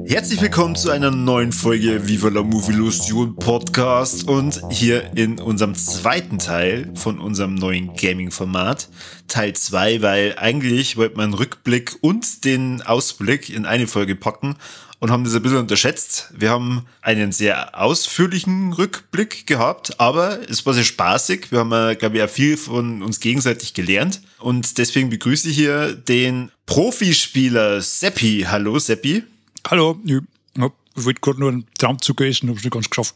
Herzlich willkommen zu einer neuen Folge Viva la Movilusion Podcast und hier in unserem zweiten Teil von unserem neuen Gaming-Format, Teil 2, weil eigentlich wollten wir einen Rückblick und den Ausblick in eine Folge packen und haben das ein bisschen unterschätzt. Wir haben einen sehr ausführlichen Rückblick gehabt, aber es war sehr spaßig. Wir haben, glaube ich, auch viel von uns gegenseitig gelernt und deswegen begrüße ich hier den Profispieler Seppi. Hallo Seppi. Hallo, ich wollte gerade nur einen Traumzucker essen, hab's nicht ganz geschafft.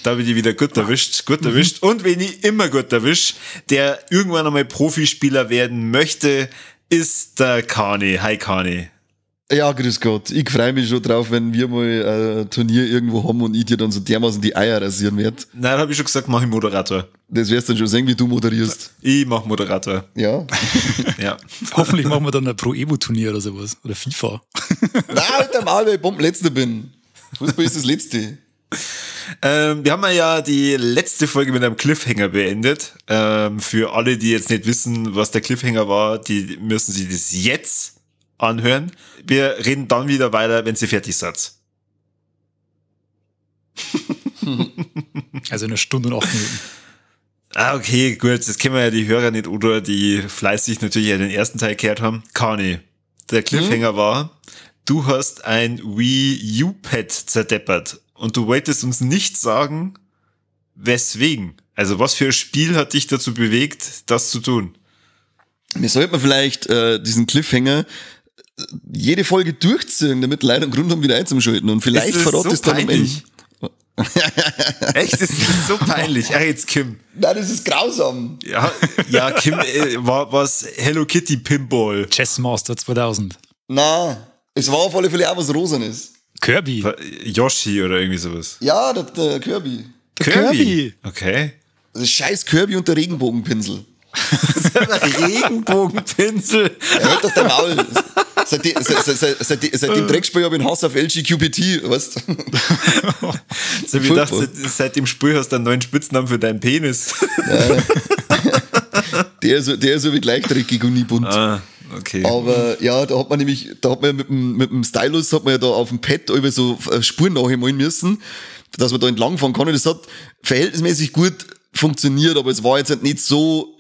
Da habe ich dich wieder gut erwischt, gut erwischt. Und wen ich immer gut erwische, der irgendwann einmal Profispieler werden möchte, ist der Kani. Hi Kani. Ja, grüß Gott. Ich freue mich schon drauf, wenn wir mal ein Turnier irgendwo haben und ich dir dann so dermaßen die Eier rasieren werde. Nein, habe ich schon gesagt, mach ich Moderator. Das wirst du dann schon sehen, wie du moderierst. Ich mach Moderator. Ja. Ja. Hoffentlich machen wir dann ein Pro-Evo-Turnier oder sowas. Oder FIFA. Nein, alter Maul, weil ich Bombenletzter bin. Fußball ist das Letzte. Wir haben ja die letzte Folge mit einem Cliffhanger beendet. Für alle, die jetzt nicht wissen, was der Cliffhanger war, die müssen sich das jetzt anhören. Wir reden dann wieder weiter, wenn sie fertig seid. Also 1 Stunde und 8 Minuten. Ah, okay, gut. Das kennen wir ja die Hörer nicht, oder die fleißig natürlich ja den ersten Teil gehört haben. Kani, der Cliffhanger war, du hast ein Wii U-Pad zerdeppert und du wolltest uns nicht sagen, weswegen. Also was für ein Spiel hat dich dazu bewegt, das zu tun? Wir sollten vielleicht diesen Cliffhanger jede Folge durchziehen, damit Leute einen Grund haben, wieder einzuschalten. Und vielleicht verrät es dann am Ende. Echt, das ist so peinlich. Ach, jetzt Kim. Nein, das ist grausam. Ja, ja, Kim, war was Hello Kitty Pinball. Chessmaster 2000. Nein, es war auf alle Fälle auch was Rosanes. Kirby. Yoshi oder irgendwie sowas. Ja, der Kirby. Der Kirby. Okay. Das scheiß Kirby und der Regenbogenpinsel. Regenbogenpinsel. Ja, halt doch dein Maul. Seit dem Dreckspiel habe ich einen Hass auf LGQBT, weißt du? So, ich dachte, seit dem Spiel hast du einen neuen Spitznamen für deinen Penis. Ja. Der ist so wie gleich dreckig und nie bunt. Ah, okay. Aber ja, da hat man nämlich, da hat man mit dem Stylus hat man ja da auf dem Pad über so Spuren nachmalen müssen, dass man da entlangfahren kann. Und das hat verhältnismäßig gut funktioniert, aber es war jetzt halt nicht so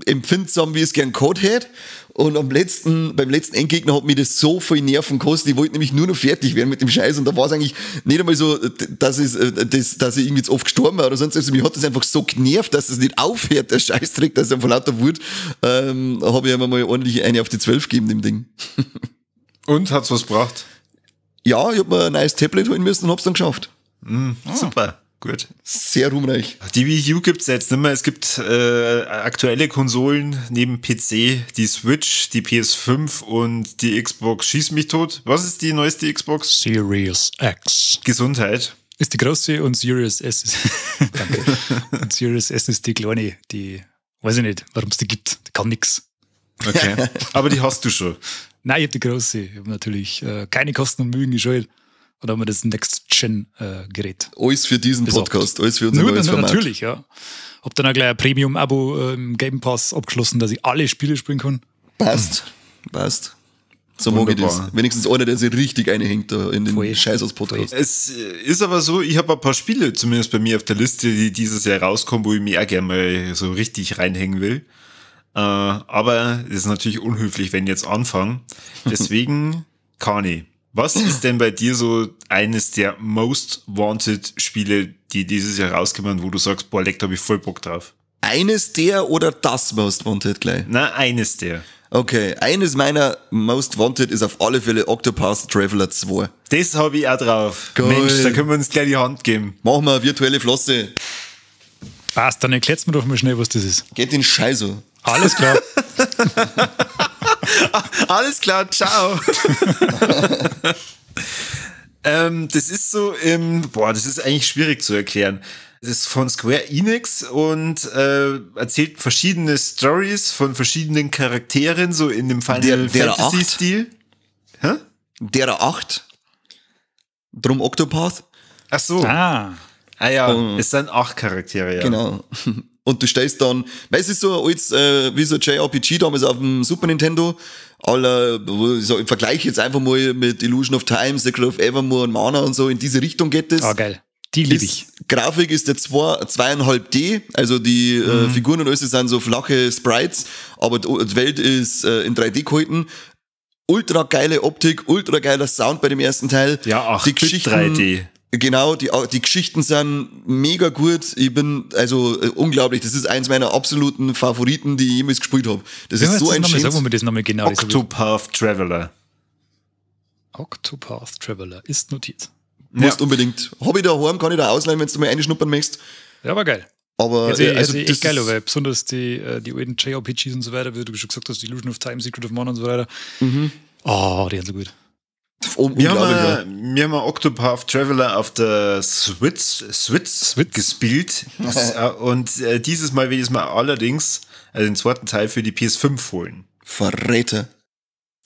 empfindsam, wie ich es gern gehabt hätte. Und beim letzten Endgegner hat mir das so viel Nerven gekostet. Ich wollte nämlich nur noch fertig werden mit dem Scheiß. Und da war es eigentlich nicht einmal so, dass ich irgendwie zu oft gestorben war oder sonst was. Mich hat das einfach so genervt, dass das nicht aufhört, der Scheißdreck, dass ich vor lauter Wut, habe ich einmal mal ordentlich eine auf die 12 gegeben, dem Ding. Und, hat's was gebracht? Ja, ich hab mir ein neues Tablet holen müssen und hab's dann geschafft. Super. Gut. Sehr ruhmreich. Die Wii U gibt's jetzt nicht mehr. Es gibt aktuelle Konsolen neben PC, die Switch, die PS5 und die Xbox Schieß mich tot. Was ist die neueste Xbox? Series X. Gesundheit. Ist die große und Series S ist danke. Und Series S ist die kleine, die weiß ich nicht, warum es die gibt. Die kann nix. Okay. Aber die hast du schon. Nein, ich habe die große. Ich habe natürlich keine Kosten und Mühen gescheut. Oder haben wir das Next-Gen-Gerät? Alles für diesen besorgt. Podcast, alles für unser neues Format. Natürlich, ja. Hab dann auch gleich ein Premium-Abo im Game Pass abgeschlossen, dass ich alle Spiele spielen kann. Passt, passt. So mag ich das. Wenigstens einer, der sich richtig einhängt da in den Scheiß aus Podcast. Es ist aber so, ich habe ein paar Spiele zumindest bei mir auf der Liste, die dieses Jahr rauskommen, wo ich mich auch gerne mal so richtig reinhängen will. Aber es ist natürlich unhöflich, wenn ich jetzt anfange. Deswegen, Kani, was ist denn bei dir so eines der Most Wanted Spiele, die dieses Jahr rauskommen, wo du sagst, boah, leck, da hab ich voll Bock drauf? Eines der oder das Most Wanted gleich? Na, eines der. Okay, eines meiner Most Wanted ist auf alle Fälle Octopath Traveler 2. Das habe ich auch drauf. Geil. Mensch, da können wir uns gleich die Hand geben. Machen wir eine virtuelle Flosse. Passt, dann erklärt's mir doch mal schnell, was das ist. Geht den Scheiße. Alles klar. Alles klar, ciao. Das ist so, boah, das ist eigentlich schwierig zu erklären. Das ist von Square Enix und erzählt verschiedene Stories von verschiedenen Charakteren, so in dem Final Fantasy-Stil. Hä? Derer 8. Drum Octopath. Ach so. Ah. Ah ja, es sind 8 Charaktere, ja. Genau. Und du stehst dann, weil es ist so als, wie so JRPG damals auf dem Super Nintendo, aller, so im Vergleich jetzt einfach mal mit Illusion of Time, Secret of Evermore und Mana und so, in diese Richtung geht es. Ah, geil. Die liebe ich. Grafik ist der 2,5D, also die Figuren und alles sind so flache Sprites, aber die Welt ist in 3D gehalten. Ultra geile Optik, ultra geiler Sound bei dem ersten Teil. Ja, 8 die Geschichten, 3D. Genau, die Geschichten sind mega gut. Ich bin, also unglaublich, das ist eins meiner absoluten Favoriten, die ich jemals gespielt habe. Das ist so ein schönes. Sagen wir das nochmal genau. Octopath Traveler. Octopath Traveler ist notiert. Musst unbedingt. Hab ich daheim, kann ich da ausleihen, wenn du mal reinschnuppern möchtest. Ja, aber geil. Aber also das echt geil, weil besonders die alten JRPGs und so weiter, wie du schon gesagt hast, Illusion of Time, Secret of Mana und so weiter. Mhm. Oh, die sind so gut. Wir haben Octopath Traveler auf der Switch gespielt. Und dieses Mal will ich es mal allerdings, also den zweiten Teil für die PS5 holen. Verräter.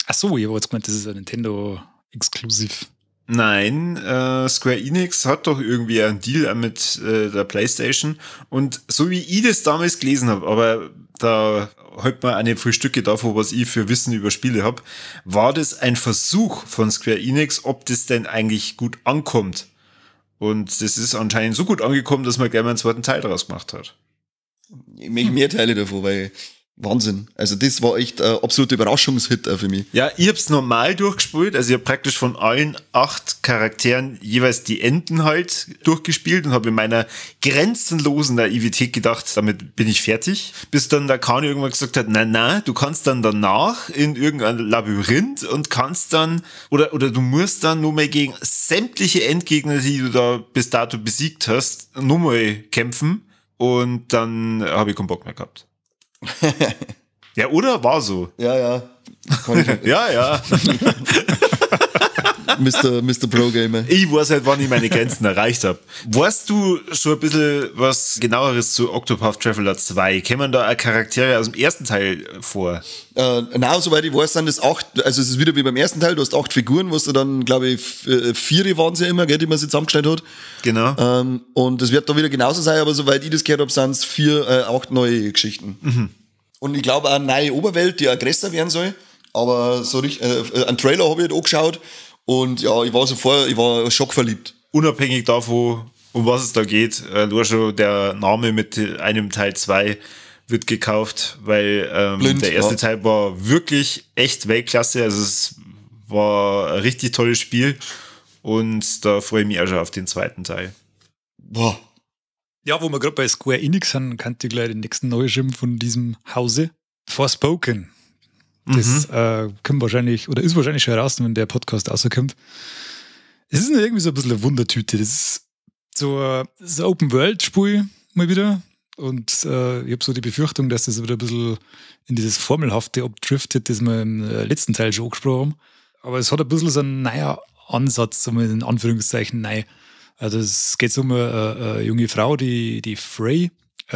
Ach so, ich habe jetzt gemeint, das ist ein Nintendo-Exklusiv. Nein, Square Enix hat doch irgendwie einen Deal mit der PlayStation. Und so wie ich das damals gelesen habe, aber da hält man eine Frühstücke davon, was ich für Wissen über Spiele habe, war das ein Versuch von Square Enix, ob das denn eigentlich gut ankommt. Und das ist anscheinend so gut angekommen, dass man gleich mal einen zweiten Teil draus gemacht hat. Ich möchte mehr Teile davon, weil Wahnsinn. Also das war echt ein absoluter Überraschungshit auch für mich. Ja, ich hab's normal durchgespielt. Also ich hab praktisch von allen 8 Charakteren jeweils die Enden halt durchgespielt und habe in meiner grenzenlosen Naivität gedacht, damit bin ich fertig. Bis dann der Kani irgendwann gesagt hat, na, du kannst dann danach in irgendein Labyrinth und kannst dann, oder du musst dann nur mal gegen sämtliche Endgegner, die du da bis dato besiegt hast, nur mal kämpfen. Und dann habe ich keinen Bock mehr gehabt. Ja, oder? War so. Ja, ja. Ja, ja. Mr. Pro Gamer. Ich weiß halt, wann ich meine Grenzen erreicht habe. Weißt du schon ein bisschen was genaueres zu Octopath Traveler 2? Kämen da auch Charaktere aus dem ersten Teil vor? Nein, soweit ich weiß, sind das 8, also es ist wieder wie beim ersten Teil, du hast 8 Figuren, was du dann, glaube ich, 4 waren sie ja immer, gell, die man sich zusammengestellt hat. Genau. Und das wird da wieder genauso sein, aber soweit ich das gehört habe, sind es 8 neue Geschichten. Mhm. Und ich glaube auch eine neue Oberwelt, die auch größer werden soll. Aber so richtig, einen Trailer habe ich halt angeschaut und ja, ich war schockverliebt. Unabhängig davon, um was es da geht, nur schon der Name mit einem Teil 2 wird gekauft, weil blind, der erste Teil war wirklich echt Weltklasse. Also es war ein richtig tolles Spiel und da freue ich mich auch schon auf den zweiten Teil. Boah. Ja, wo wir gerade bei Square Enix sind, kann ich gleich den nächsten Neuschirm von diesem Hause. Forspoken. Das kommt wahrscheinlich, oder ist wahrscheinlich schon raus, wenn der Podcast rauskommt. Es ist irgendwie so ein bisschen eine Wundertüte. Das ist so ein Open-World-Spiel mal wieder. Und ich habe so die Befürchtung, dass das wieder ein bisschen in dieses Formelhafte abdriftet, das wir im letzten Teil schon angesprochen haben. Aber es hat ein bisschen so einen neuer Ansatz, so in Anführungszeichen neu. Also es geht so um eine junge Frau, die Frey,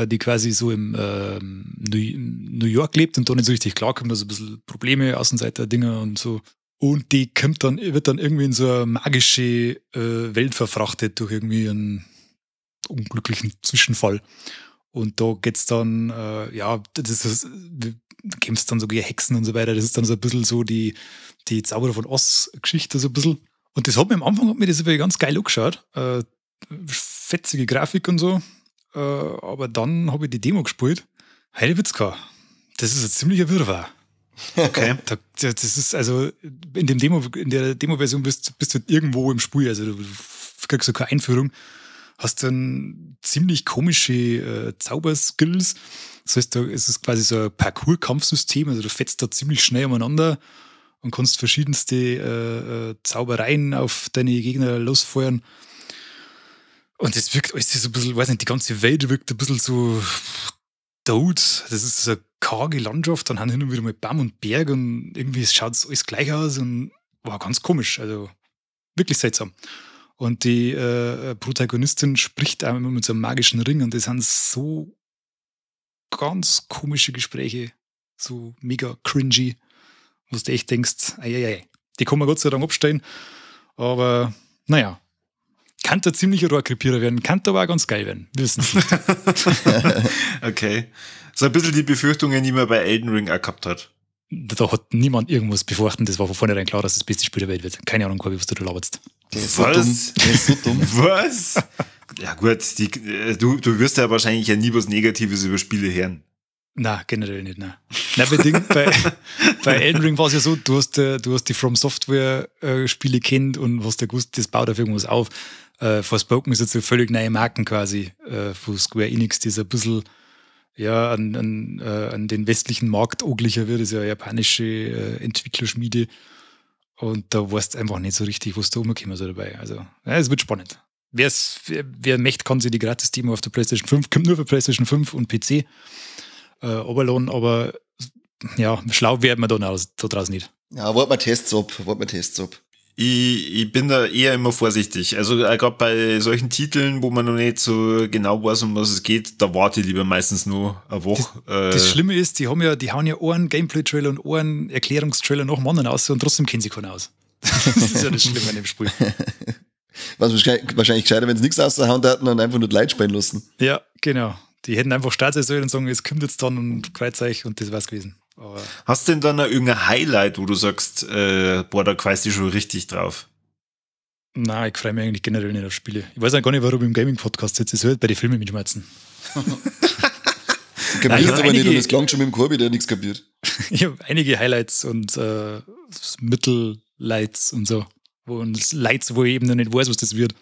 die quasi so im New York lebt und da nicht so richtig klarkommt, also ein bisschen Probleme, Außenseiter-Dinger und so. Und die kommt dann, wird dann irgendwie in so eine magische Welt verfrachtet durch irgendwie einen unglücklichen Zwischenfall. Und da geht's dann, das ist, du kämpfst dann so gegen Hexen und so weiter. Das ist dann so ein bisschen so die Zauberer von Oz-Geschichte so ein bisschen. Und das hat mir am Anfang hat mir das aber ganz geil angeschaut. Fetzige Grafik und so. Aber dann habe ich die Demo gespielt. Heidewitzka. Das ist ein ziemlicher Wirrwarr. Okay. Das ist also in der Demo-Version bist du irgendwo im Spiel. Also du kriegst so keine Einführung. Hast dann ziemlich komische Zauberskills. Das heißt, da ist es quasi so ein Parcours-Kampfsystem. Also du fetzt da ziemlich schnell umeinander und kannst verschiedenste Zaubereien auf deine Gegner losfeuern. Und das wirkt alles so ein bisschen, weiß nicht, die ganze Welt wirkt ein bisschen so tot. Das ist so eine karge Landschaft, dann haben hin und wieder mal Baum und Berg und irgendwie schaut es alles gleich aus und war ganz komisch, also wirklich seltsam. Und die Protagonistin spricht auch immer mit so einem magischen Ring und das sind so ganz komische Gespräche, so mega cringy, wo du echt denkst, ei, ei, ei. Die kann man Gott sei Dank abstellen, aber naja, kann da ziemlich Rohrkrepierer werden, kann da aber auch ganz geil werden, wir wissen es nicht. Okay. So ein bisschen die Befürchtungen, die man bei Elden Ring auch gehabt hat. Da hat niemand irgendwas befürchten, das war von vornherein klar, dass das beste Spiel der Welt wird. Keine Ahnung, Corby, was du da laberst. Der ist so dumm. Der ist so dumm. Was? Ja gut, du wirst ja wahrscheinlich ja nie was Negatives über Spiele hören. Na, generell nicht, nein. Nein, bei Elden Ring war es ja so, du hast die From Software Spiele kennt und was du gewusst, das baut auf irgendwas auf. Forspoken ist jetzt eine völlig neue Marken quasi von Square Enix, die so ein bisschen ja, an den westlichen Markt anglicher wird, das ist ja eine japanische Entwicklerschmiede. Und da weißt du einfach nicht so richtig, was da rumkommen soll dabei. Also, ja, es wird spannend. Wer möchte, kann sich die Gratis-Demo auf der PlayStation 5, kommt nur für PlayStation 5 und PC runterladen, aber ja, schlau werden wir da draußen nicht. Ja, warten wir Tests ab. Ich bin da eher immer vorsichtig. Also gerade bei solchen Titeln, wo man noch nicht so genau weiß, um was es geht, da warte ich lieber meistens nur eine Woche. Das Schlimme ist, die hauen ja einen Gameplay-Trailer und einen Erklärungstrailer nach dem anderen aus und trotzdem kennen sie keinen aus. Das ist ja das Schlimme an dem Spiel. Was wahrscheinlich gescheiter, wenn sie nichts raushauen hätten und einfach nur die Leute spielen lassen. Ja, genau. Die hätten einfach starten sollen und sagen, es kommt jetzt dann und kreuz euch und das war's gewesen. Aber hast du denn dann noch irgendein Highlight, wo du sagst, boah, da quaist du schon richtig drauf? Nein, ich freue mich eigentlich generell nicht auf Spiele. Ich weiß auch gar nicht, warum ich im Gaming-Podcast sitze. Ich soll halt bei den Filmen mitschmerzen. Du kapierst aber nicht und es klang schon mit dem Corby, der hat nichts kapiert. Ich habe einige Highlights und Mittellights und so. Und Lights, wo ich eben noch nicht weiß, was das wird.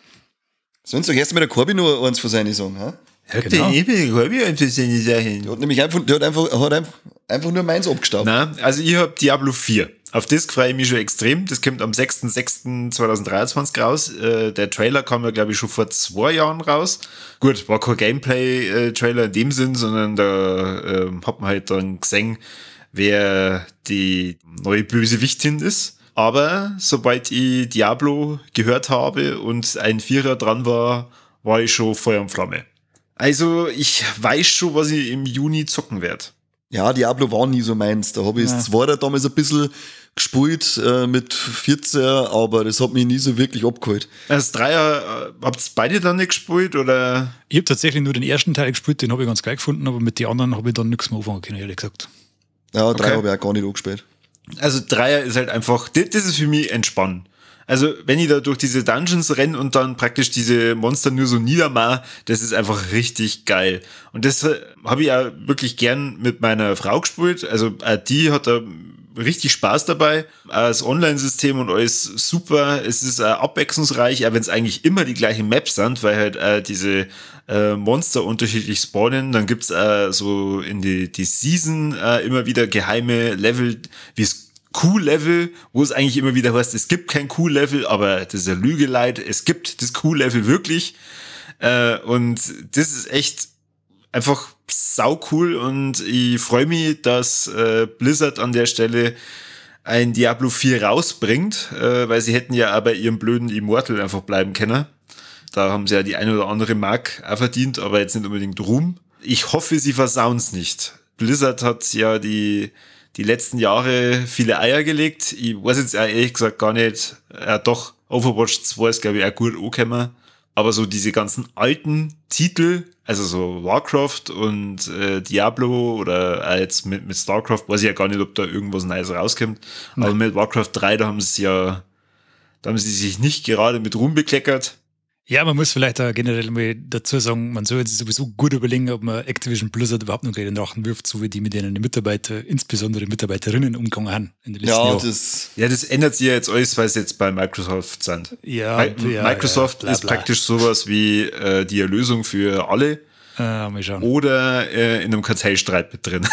Sonst doch erst mal der Corby nur eins von seinen sagen, hä? Hat genau. Der Corby eins von seinen Sachen. Der hat nämlich einfach nur meins abgestaubt. Nein, also ich hab Diablo 4. Auf das freue ich mich schon extrem. Das kommt am 6.6.2023 raus. Der Trailer kam ja, glaube ich, schon vor 2 Jahren raus. Gut, war kein Gameplay-Trailer in dem Sinn, sondern da hat man halt dann gesehen, wer die neue Bösewichtin ist. Aber sobald ich Diablo gehört habe und ein Vierer dran war, war ich schon Feuer und Flamme. Also ich weiß schon, was ich im Juni zocken werde. Ja, Diablo war nie so meins. Da habe ich es zwar damals ein bisschen gespielt mit 14, aber das hat mich nie so wirklich abgeholt. Das Dreier, habt ihr beide dann nicht gespielt, oder? Ich habe tatsächlich nur den ersten Teil gespielt, den habe ich ganz geil gefunden, aber mit den anderen habe ich dann nichts mehr anfangen können, ehrlich gesagt. Ja, Dreier habe ich auch gar nicht angespielt. Also Dreier ist halt einfach, das ist für mich entspannen. Also wenn ich da durch diese Dungeons renne und dann praktisch diese Monster nur so niedermache, das ist einfach richtig geil. Und das habe ich auch wirklich gern mit meiner Frau gespielt. Also die hat da richtig Spaß dabei. Das Online-System und alles super. Es ist abwechslungsreich, auch wenn es eigentlich immer die gleichen Maps sind, weil halt diese Monster unterschiedlich spawnen. Dann gibt's so in die Season immer wieder geheime Level, wie es Q-Level, wo es eigentlich immer wieder heißt, es gibt kein Q-Level, aber das ist ja Lügeleit, es gibt das Q-Level wirklich. Und das ist echt einfach sau cool und ich freue mich, dass Blizzard an der Stelle ein Diablo 4 rausbringt, weil sie hätten ja auch bei ihrem blöden Immortal einfach bleiben können. Da haben sie ja die eine oder andere Mark auch verdient, aber jetzt nicht unbedingt Ruhm. Ich hoffe, sie versauen's nicht. Blizzard hat ja die letzten Jahre viele Eier gelegt. Ich weiß jetzt auch ehrlich gesagt gar nicht, ja doch, Overwatch 2 ist glaube ich auch gut angekommen. Aber so diese ganzen alten Titel, also so Warcraft und Diablo oder auch jetzt mit StarCraft, weiß ich ja gar nicht, ob da irgendwas Neues rauskommt. Nein. Aber mit Warcraft 3, da haben sie sich nicht gerade mit Ruhm bekleckert. Ja, man muss vielleicht auch generell mal dazu sagen, man soll sich sowieso gut überlegen, ob man Activision Blizzard überhaupt noch Geld in den Rachen wirft, so wie die mit ihren Mitarbeitern, insbesondere Mitarbeiterinnen, umgegangen haben in den letzten Jahren. Das ändert sich ja jetzt alles, weil sie jetzt bei Microsoft sind. Ja, Microsoft ist praktisch sowas wie die Erlösung für alle. Mal schauen. Oder in einem Kartellstreit mit drin.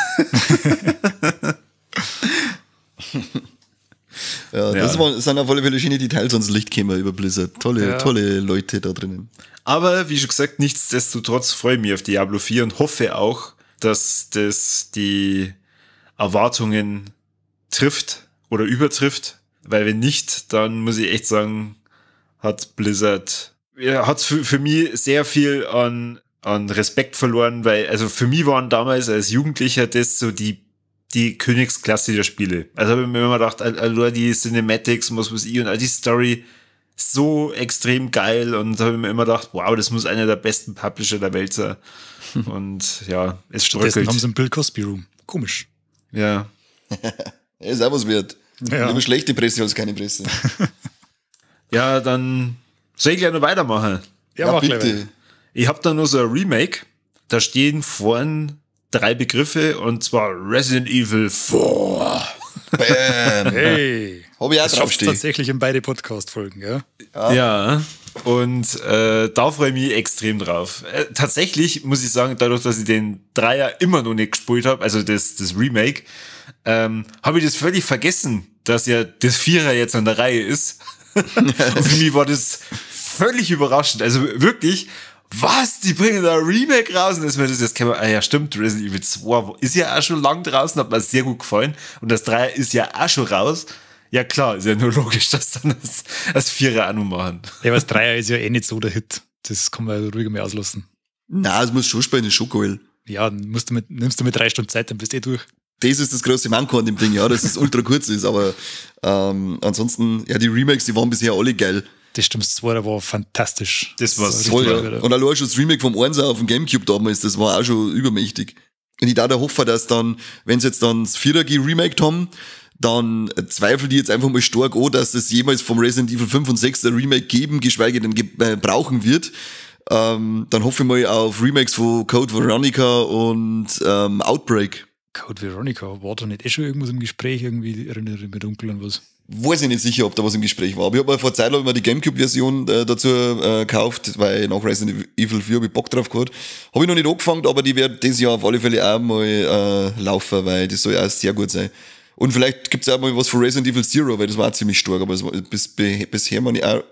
Ja, das sind auf alle Fälle schöne Details ans Licht gekommen über Blizzard. Tolle Leute da drinnen. Aber wie schon gesagt, nichtsdestotrotz freue ich mich auf Diablo 4 und hoffe auch, dass das die Erwartungen trifft oder übertrifft. Weil wenn nicht, dann muss ich echt sagen, hat Blizzard, ja, hat's für mich sehr viel an Respekt verloren, weil, also für mich waren damals als Jugendlicher das so die Königsklasse der Spiele. Also habe ich mir immer gedacht, allein die Cinematics, was weiß ich, und all die Story so extrem geil, und habe ich mir immer gedacht, wow, das muss einer der besten Publisher der Welt sein. Und ja, es Stattdessen haben sie einen Bill Cosby Room. Komisch. Ja. Ist auch was wert. Ja. Lieber schlechte Presse als keine Presse. Ja, dann soll ich gleich noch weitermachen? Ja, mach bitte. Ich habe da nur so ein Remake. Da stehen vorn 3 Begriffe, und zwar Resident Evil 4. Bam. Hey. Hab ich auch das draufstehen. Tatsächlich in beide Podcast-Folgen, ja? Ja. Und da freue ich mich extrem drauf. Tatsächlich muss ich sagen, dadurch, dass ich den Dreier immer noch nicht gespielt habe, also das Remake, habe ich das völlig vergessen, dass ja das Vierer jetzt an der Reihe ist. Und für mich war das völlig überraschend. Also wirklich, was? Die bringen da ein Remake raus? Und das kann man, ah ja, stimmt, Resident Evil 2 ist ja auch schon lang draußen, hat mir sehr gut gefallen. Und das Dreier ist ja auch schon raus. Ja klar, ist ja nur logisch, dass dann das Vierer auch noch machen. Ja, aber das Dreier ist ja eh nicht so der Hit. Das kann man ja ruhig mal auslassen. Nein, das muss schon spielen, das ist schon geil. Ja, nimmst du mit 3 Stunden Zeit, dann bist du eh durch. Das ist das große Manko an dem Ding, ja, dass es ultra kurz ist, aber ansonsten, ja, die Remakes, die waren bisher alle geil. Das stimmt, das Zweite war fantastisch. Das war toll, ja. Und allein schon das Remake vom 1er auf dem Gamecube damals, das war auch schon übermächtig. Und ich da hoffe, dass dann, wenn sie jetzt dann das 4er geremaked haben, dann zweifle ich jetzt einfach mal stark an, dass es jemals vom Resident Evil 5 und 6 ein Remake geben, geschweige denn brauchen wird. Dann hoffe ich mal auf Remakes von Code Veronica und Outbreak. Code Veronica, war da nicht eh schon irgendwas im Gespräch? Irgendwie erinnere ich mich dunkel an was. Weiß ich nicht sicher, ob da was im Gespräch war. Aber ich habe mir vor Zeit mal die Gamecube-Version dazu gekauft, weil nach Resident Evil 4 habe ich Bock drauf gehabt. Habe ich noch nicht angefangen, aber die wird dieses Jahr auf alle Fälle auch mal laufen, weil das soll ja auch sehr gut sein. Und vielleicht gibt es auch mal was von Resident Evil Zero, weil das war auch ziemlich stark, aber es war bisher mal nicht auch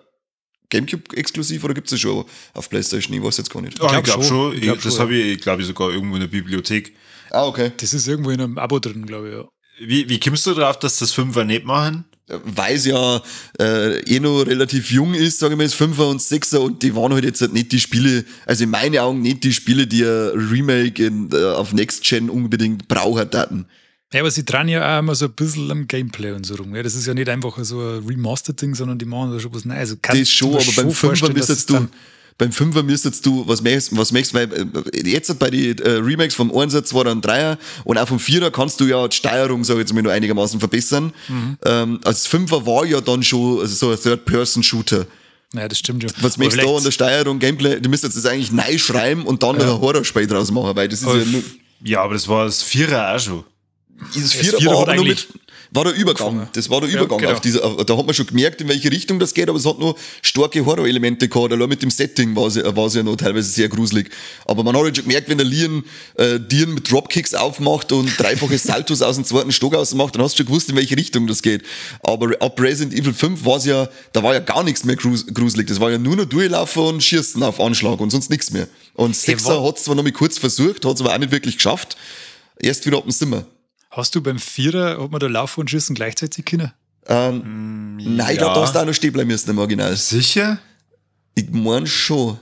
Gamecube-exklusiv, oder gibt es das schon auf PlayStation? Ich weiß jetzt gar nicht. Oh, ich glaube schon. Das habe ich, glaube ich, sogar irgendwo in der Bibliothek. Ah, okay. Das ist irgendwo in einem Abo drin, glaube ich, ja. Wie kommst du drauf, dass das Fünfer nicht machen? Weil es ja eh noch relativ jung ist, sage ich mal, das Fünfer und Sechser, und die waren halt jetzt halt nicht die Spiele, also in meinen Augen nicht die Spiele, die ein Remake auf Next Gen unbedingt brauchen taten. Ja, aber sie dran ja auch immer so ein bisschen am Gameplay und so rum. Ja, das ist ja nicht einfach so ein Remastered-Ding, sondern die machen da schon was Neues. Also das schon, aber beim Fünfer müsstest du, beim Fünfer müsstest du, was merkst, weil jetzt bei den Remakes vom 1er, 2er und 3er und auch vom 4er kannst du ja die Steuerung, sag ich jetzt mal, noch einigermaßen verbessern. Mhm. Also das Fünfer war ja dann schon so ein Third-Person-Shooter. Naja, das stimmt ja. Was merkst du da an der Steuerung, Gameplay? Du müsstest das eigentlich neu schreiben und dann noch ein Horrorspiel draus machen, weil das ist ja nur. Ja, aber das war das Vierer auch schon. Das Vierer war aber nur mit, war der Übergang. Das war der Übergang. Ja, genau. Auf da hat man schon gemerkt, in welche Richtung das geht, aber es hat nur starke Horror-Elemente gehabt. Allein mit dem Setting war es ja noch teilweise sehr gruselig. Aber man hat halt schon gemerkt, wenn der Leon Dirn mit Dropkicks aufmacht und dreifache Saltos aus dem zweiten Stock ausmacht, dann hast du schon gewusst, in welche Richtung das geht. Aber ab Resident Evil 5 war es ja, da war ja gar nichts mehr gruselig. Das war ja nur noch durchlaufen und schießen auf Anschlag und sonst nichts mehr. Und Sechser hat es zwar noch mal kurz versucht, hat es aber auch nicht wirklich geschafft. Erst wieder ab dem Zimmer. Hast du beim Vierer, hat man da Laufen und Schießen gleichzeitig können? Nein, ich glaube, da hast du auch noch stehen bleiben müssen im Original. Sicher? Ich meine schon.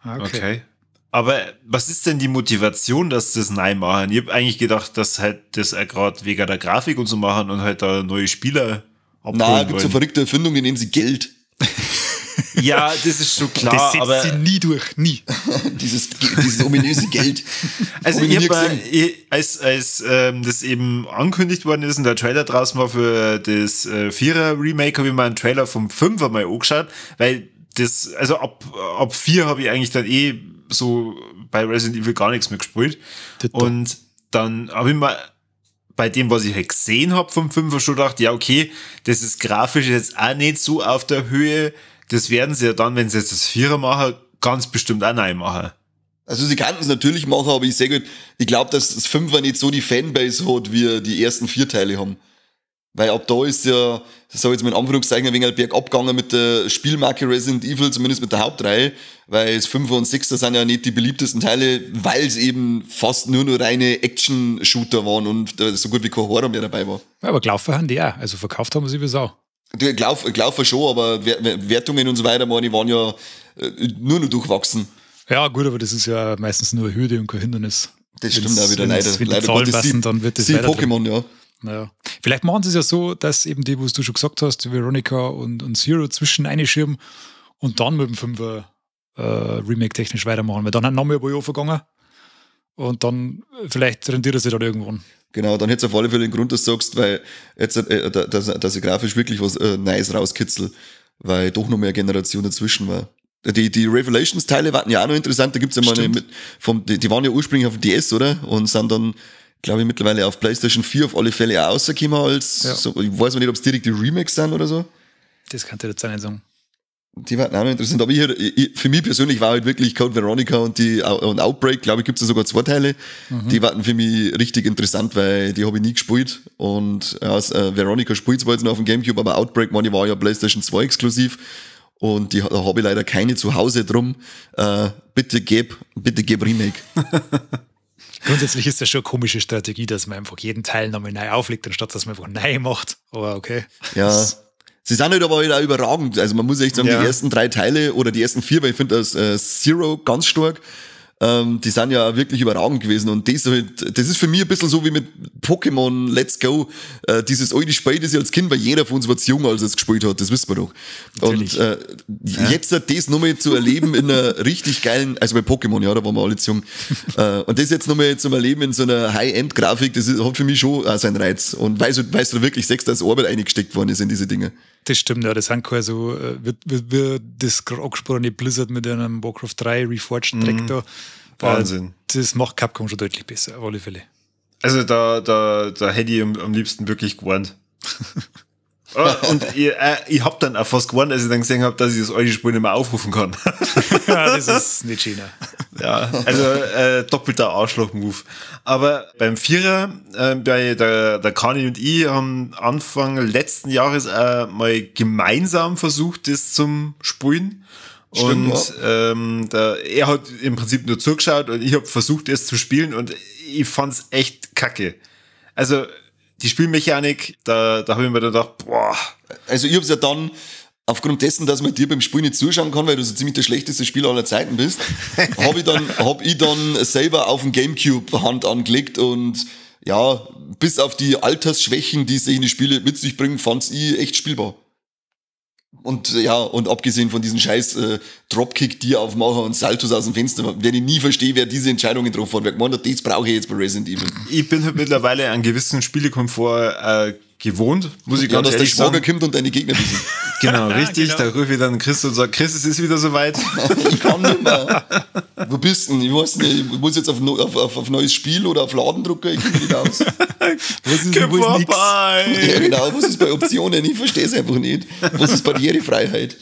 Okay. Aber was ist denn die Motivation, dass das neu machen? Ich habe eigentlich gedacht, dass halt das gerade wegen der Grafik und so machen und halt da neue Spieler abholen. Nein, gibt es eine verrückte Erfindung, die nennen sie Geld. Ja, das ist schon klar. Das setzt aber sie nie durch, nie. dieses ominöse Geld. Also ich hab, als das eben angekündigt worden ist und der Trailer draußen war für das Vierer-Remake, habe ich mal einen Trailer vom Fünfer mal angeschaut, weil das, also ab 4 habe ich eigentlich dann eh so bei Resident Evil gar nichts mehr gespielt. Und dann habe ich mal bei dem, was ich halt gesehen habe vom Fünfer schon gedacht, ja okay, das ist grafisch jetzt auch nicht so auf der Höhe. Das werden sie ja dann, wenn sie jetzt das Vierer machen, ganz bestimmt auch neu machen. Also sie könnten es natürlich machen, aber ich sage halt, ich glaube, dass das Fünfer nicht so die Fanbase hat, wie die ersten 4 Teile haben. Weil ab da ist ja, das sage ich jetzt mal in Anführungszeichen, ein wenig bergab gegangen mit der Spielmarke Resident Evil, zumindest mit der Hauptreihe, weil das Fünfer und Sechser sind ja nicht die beliebtesten Teile, weil es eben fast nur noch reine Action-Shooter waren und so gut wie kein Horror mehr dabei war. Ja, aber gelaufen haben die auch, also verkauft haben sie wie Sau. Glaub schon, aber Wertungen und so weiter, meine ich, waren ja nur noch durchwachsen. Ja, gut, aber das ist ja meistens nur eine Hürde und kein Hindernis. Das stimmt auch wieder, leider. Wenn die Zahlen passen, dann wird das weiter. Pokémon, ja. Naja. Vielleicht machen sie es ja so, dass eben die, wo du schon gesagt hast, Veronica und Zero zwischen einschirmen und dann mit dem 5er Remake technisch weitermachen. Weil dann haben noch mal ein paar Jahre vergangen und dann vielleicht rentiert er sich dann irgendwann. Genau, dann hätte es auf alle Fälle den Grund, dass du sagst, weil jetzt, dass ich grafisch wirklich was Neues rauskitzel, weil doch noch mehr Generation dazwischen war. Die Revelations-Teile waren ja auch noch interessant, da gibt's ja mal eine die waren ja ursprünglich auf dem DS, oder? Und sind dann, glaube ich, mittlerweile auf PlayStation 4 auf alle Fälle auch rausgekommen als, ja. So, ich weiß noch nicht, ob es direkt die Remakes sind oder so. Das kann ich jetzt auch nicht sagen. Die waren auch noch interessant, aber für mich persönlich war halt wirklich Code Veronica und und Outbreak, glaube ich, gibt's ja sogar 2 Teile. Mhm. Die waren für mich richtig interessant, weil die habe ich nie gespielt. Und ja, Veronica spielt zwar jetzt noch auf dem Gamecube, aber Outbreak, meine, war ja PlayStation 2 exklusiv. Und da habe ich leider keine zu Hause drum. Bitte geb Remake. Grundsätzlich ist das schon eine komische Strategie, dass man einfach jeden Teil nochmal neu auflegt, anstatt dass man einfach neu macht. Aber okay. Ja. Sie sind halt aber halt auch überragend. Also man muss echt sagen, ja. Die ersten 3 Teile oder die ersten 4, weil ich finde das Zero ganz stark, die sind ja wirklich überragend gewesen. Und das halt, das ist für mich ein bisschen so wie mit Pokémon Let's Go, dieses alte Spiel, das ich als Kind, weil jeder von uns war zu jung, als er es gespielt hat, das wissen wir doch. Natürlich. Und jetzt das nochmal zu erleben in einer richtig geilen, also bei Pokémon, ja, da waren wir alle zu jung. Und das jetzt nochmal zum Erleben in so einer High-End-Grafik, das hat für mich schon auch seinen Reiz. Und weißt du wirklich, siehst, dass Arbeit eingesteckt worden ist in diese Dinge. Das stimmt, ja, das sind keine so, wird das angesprochene Blizzard mit einem Warcraft 3 Reforged Dreck da. Wahnsinn. Das macht Capcom schon deutlich besser, auf alle Fälle. Also da hätte ich am liebsten wirklich gewarnt. Und ich hab dann auch fast gewarnt, als ich dann gesehen habe, dass ich das alte Spiel nicht mehr aufrufen kann. Ja, das ist nicht schön. Ja, also doppelter Arschloch-Move. Aber beim Vierer, bei der Kani und ich haben Anfang letzten Jahres mal gemeinsam versucht, das zum Spielen. Stimmt, und ja. Er hat im Prinzip nur zugeschaut und ich habe versucht, es zu spielen und ich fand's echt kacke. Also die Spielmechanik, da habe ich mir dann gedacht, boah. Also ich hab's ja dann, aufgrund dessen, dass man dir beim Spiel nicht zuschauen kann, weil du so ziemlich der schlechteste Spieler aller Zeiten bist, hab ich dann selber auf dem Gamecube Hand angelegt und ja, bis auf die Altersschwächen, die sich in die Spiele mit sich bringen, fand's ich echt spielbar. Und ja, und abgesehen von diesen scheiß Dropkick-Tier-Aufmacher und Saltos aus dem Fenster, werde ich nie verstehen, wer diese Entscheidung getroffen hat. Wer gemeint hat, das brauche ich jetzt bei Resident Evil. Ich bin halt mittlerweile einen gewissen Spielekomfort gewohnt, muss ich ganz ehrlich sagen. Dass der Schwager kommt und deine Gegner besiegt. Genau, richtig. Genau. Da rufe ich dann Chris und sage, Chris, es ist wieder soweit. Ich kann nicht mehr. Wo bist du denn? Ich weiß nicht, ich muss jetzt auf neues Spiel oder auf Ladendrucker, ich komme nicht aus. Was ist, wo ist nix? Ja, genau, was ist bei Optionen? Ich verstehe es einfach nicht. Was ist Barrierefreiheit?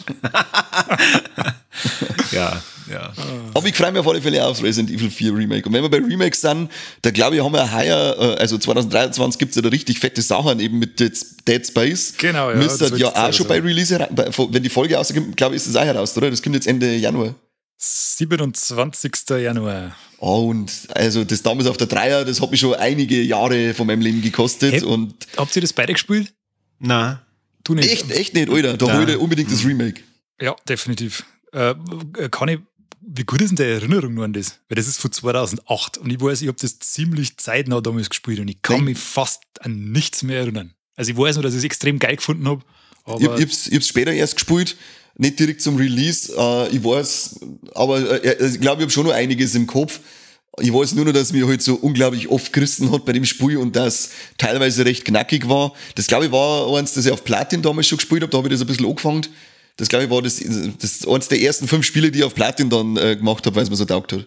Ja, ja. Aber ich freue mich auf alle Fälle aufs Resident Evil 4 Remake. Und wenn wir bei Remakes sind, da glaube ich, haben wir heuer, also 2023 gibt es ja da richtig fette Sachen, eben mit Dead Space. Genau, ja. Müsste ja auch schon bei Release, wenn die Folge rauskommt, glaube ich, ist das auch heraus, oder? Das kommt jetzt Ende Januar. 27. Januar. Oh, und also das damals auf der Dreier, das hat mich schon einige Jahre von meinem Leben gekostet. Hey, und habt ihr das beide gespielt? Nein. Du nicht? Echt nicht, Alter. Da hol ich unbedingt das Remake. Ja, definitiv. Wie gut ist denn die Erinnerung nur an das? Weil das ist von 2008 und ich weiß, ich habe das ziemlich zeitnah damals gespielt und ich kann mich fast an nichts mehr erinnern. Also ich weiß nur, dass ich es extrem geil gefunden habe. Ich hab's später erst gespielt, nicht direkt zum Release. Ich weiß, aber ich glaube, ich habe schon noch einiges im Kopf. Ich weiß nur noch, dass mir halt so unglaublich oft gerissen hat bei dem Spiel und das teilweise recht knackig war. Das glaube ich war eins, das ich auf Platin damals schon gespielt habe, da habe ich das ein bisschen angefangen. Das glaube ich war das eins der ersten 5 Spiele, die ich auf Platin dann gemacht habe, weil es mir so taugt hat.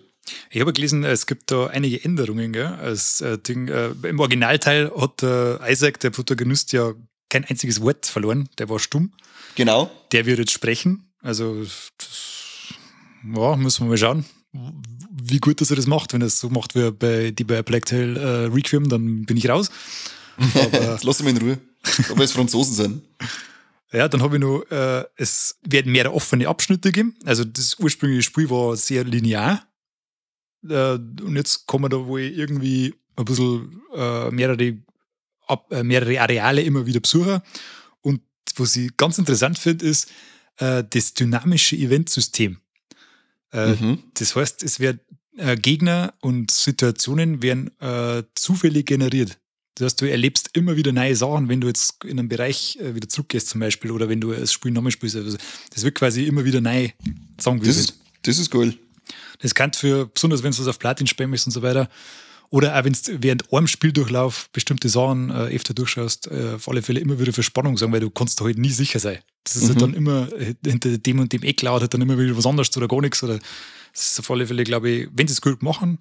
Ich habe gelesen, es gibt da einige Änderungen. Gell? Das Ding, im Originalteil hat Isaac, der Protagonist, ja kein einziges Wort verloren. Der war stumm. Genau. Der wird jetzt sprechen. Also, das, ja, müssen wir mal schauen, wie gut, dass er das macht. Wenn er es so macht wie bei Plague Tale Requiem, dann bin ich raus. Aber jetzt lass mich in Ruhe. Aber es Franzosen sind. Ja, dann habe ich noch, es werden mehrere offene Abschnitte geben. Also das ursprüngliche Spiel war sehr linear. Und jetzt kommen da wohl irgendwie ein bisschen mehrere Areale immer wieder besuchen. Und Was ich ganz interessant finde, ist das dynamische Eventsystem. Das heißt, es wird Gegner und Situationen werden zufällig generiert. Das heißt, du erlebst immer wieder neue Sachen, wenn du jetzt in einen Bereich wieder zurückgehst zum Beispiel oder wenn du das Spiel nochmal spielst. Also das wird quasi immer wieder neu zusammengewürfelt. Das ist geil. Das kann für, besonders wenn du es auf Platin spielen möchtest und so weiter, oder auch wenn du während einem Spieldurchlauf bestimmte Sachen öfter durchschaust, auf alle Fälle immer wieder für Spannung sorgen, weil du kannst da halt nie sicher sein. Das ist halt dann immer hinter dem und dem Eck laut, halt dann immer wieder was anderes oder gar nichts. Oder das ist auf alle Fälle, glaube ich, wenn sie es gut machen,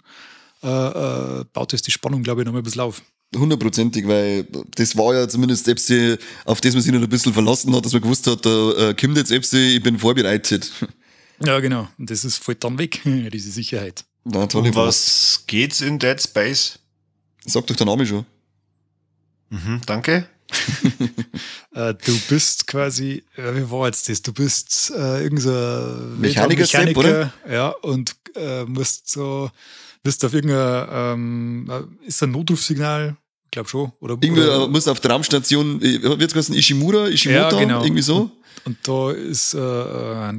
baut das die Spannung, glaube ich, noch mal ein bisschen auf. Hundertprozentig, weil das war ja zumindest Epsi, auf das man sich noch ein bisschen verlassen hat, dass man gewusst hat, da kommt jetzt Epsi, ich bin vorbereitet. Ja, genau. Und das ist fällt dann weg, diese Sicherheit. Na, toll, Um was geht's in Dead Space? Sagt doch der Name schon. Mhm, danke. Du bist quasi, wie war jetzt das? Du bist irgend so ein Mechaniker, Sepp, oder? Ja, und musst so, bist auf irgendein, ist ein Notrufsignal? Ich glaube schon. Oder, irgendwie oder, muss auf der Raumstation, wird's geheißen, Ishimura, Ishimoto, ja, genau. Irgendwie so. Und da ist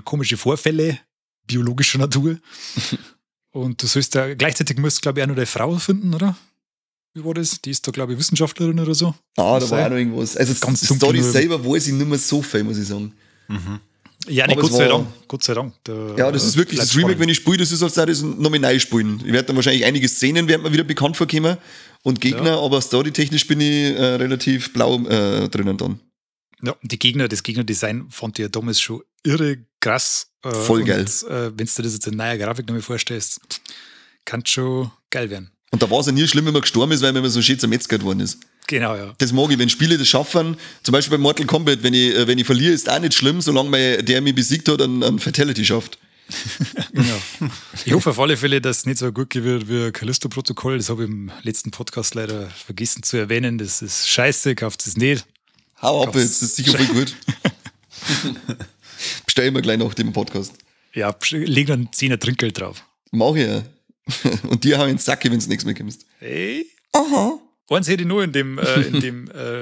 komische Vorfälle biologischer Natur. Und du sollst da, gleichzeitig musst du, glaube ich, auch noch deine Frau finden, oder? Wie war das? Die ist da, glaube ich, Wissenschaftlerin oder so. Ah, da war auch noch irgendwas. Also ganz die Story dunkel. Selber weiß ich nicht mehr so viel, muss ich sagen. Mhm. Ja, nee, Aber Gott es sei war- Dank. Gott sei Dank. Da, Ja, das ist wirklich bleibt das Remake, spannend. wenn ich spiele, das ist, als sei das nochmal neu spielen. Ich werde dann wahrscheinlich einige Szenen werden mir wieder bekannt vorkommen und Gegner, aber storytechnisch bin ich relativ blau drinnen dann. Ja, und die Gegner, das Gegnerdesign fand ich ja damals schon irre krass. Voll geil. Und, wenn du dir das jetzt in neuer Grafik nochmal vorstellst, kann schon geil werden. Und da war es ja nie schlimm, wenn man gestorben ist, weil man immer so schön zermetzgert worden ist. Genau, ja. Das mag ich, wenn Spiele das schaffen, zum Beispiel bei Mortal Kombat, wenn ich verliere, ist auch nicht schlimm, solange der mich besiegt hat, einen Fatality schafft. Genau. Ich hoffe auf alle Fälle, dass es nicht so gut wird wie Callisto-Protokoll. Das habe ich im letzten Podcast leider vergessen zu erwähnen. Das ist scheiße, kauft es nicht. Hau ab jetzt, das ist sicher voll gut. Bestell mir gleich nach dem Podcast. Ja, leg noch einen Zehner Trinkgeld drauf. Mach ich ja. Und dir hau ich in den Sack, wenn du nichts mehr kommst. Hey. Aha. Eins hätte ich nur in dem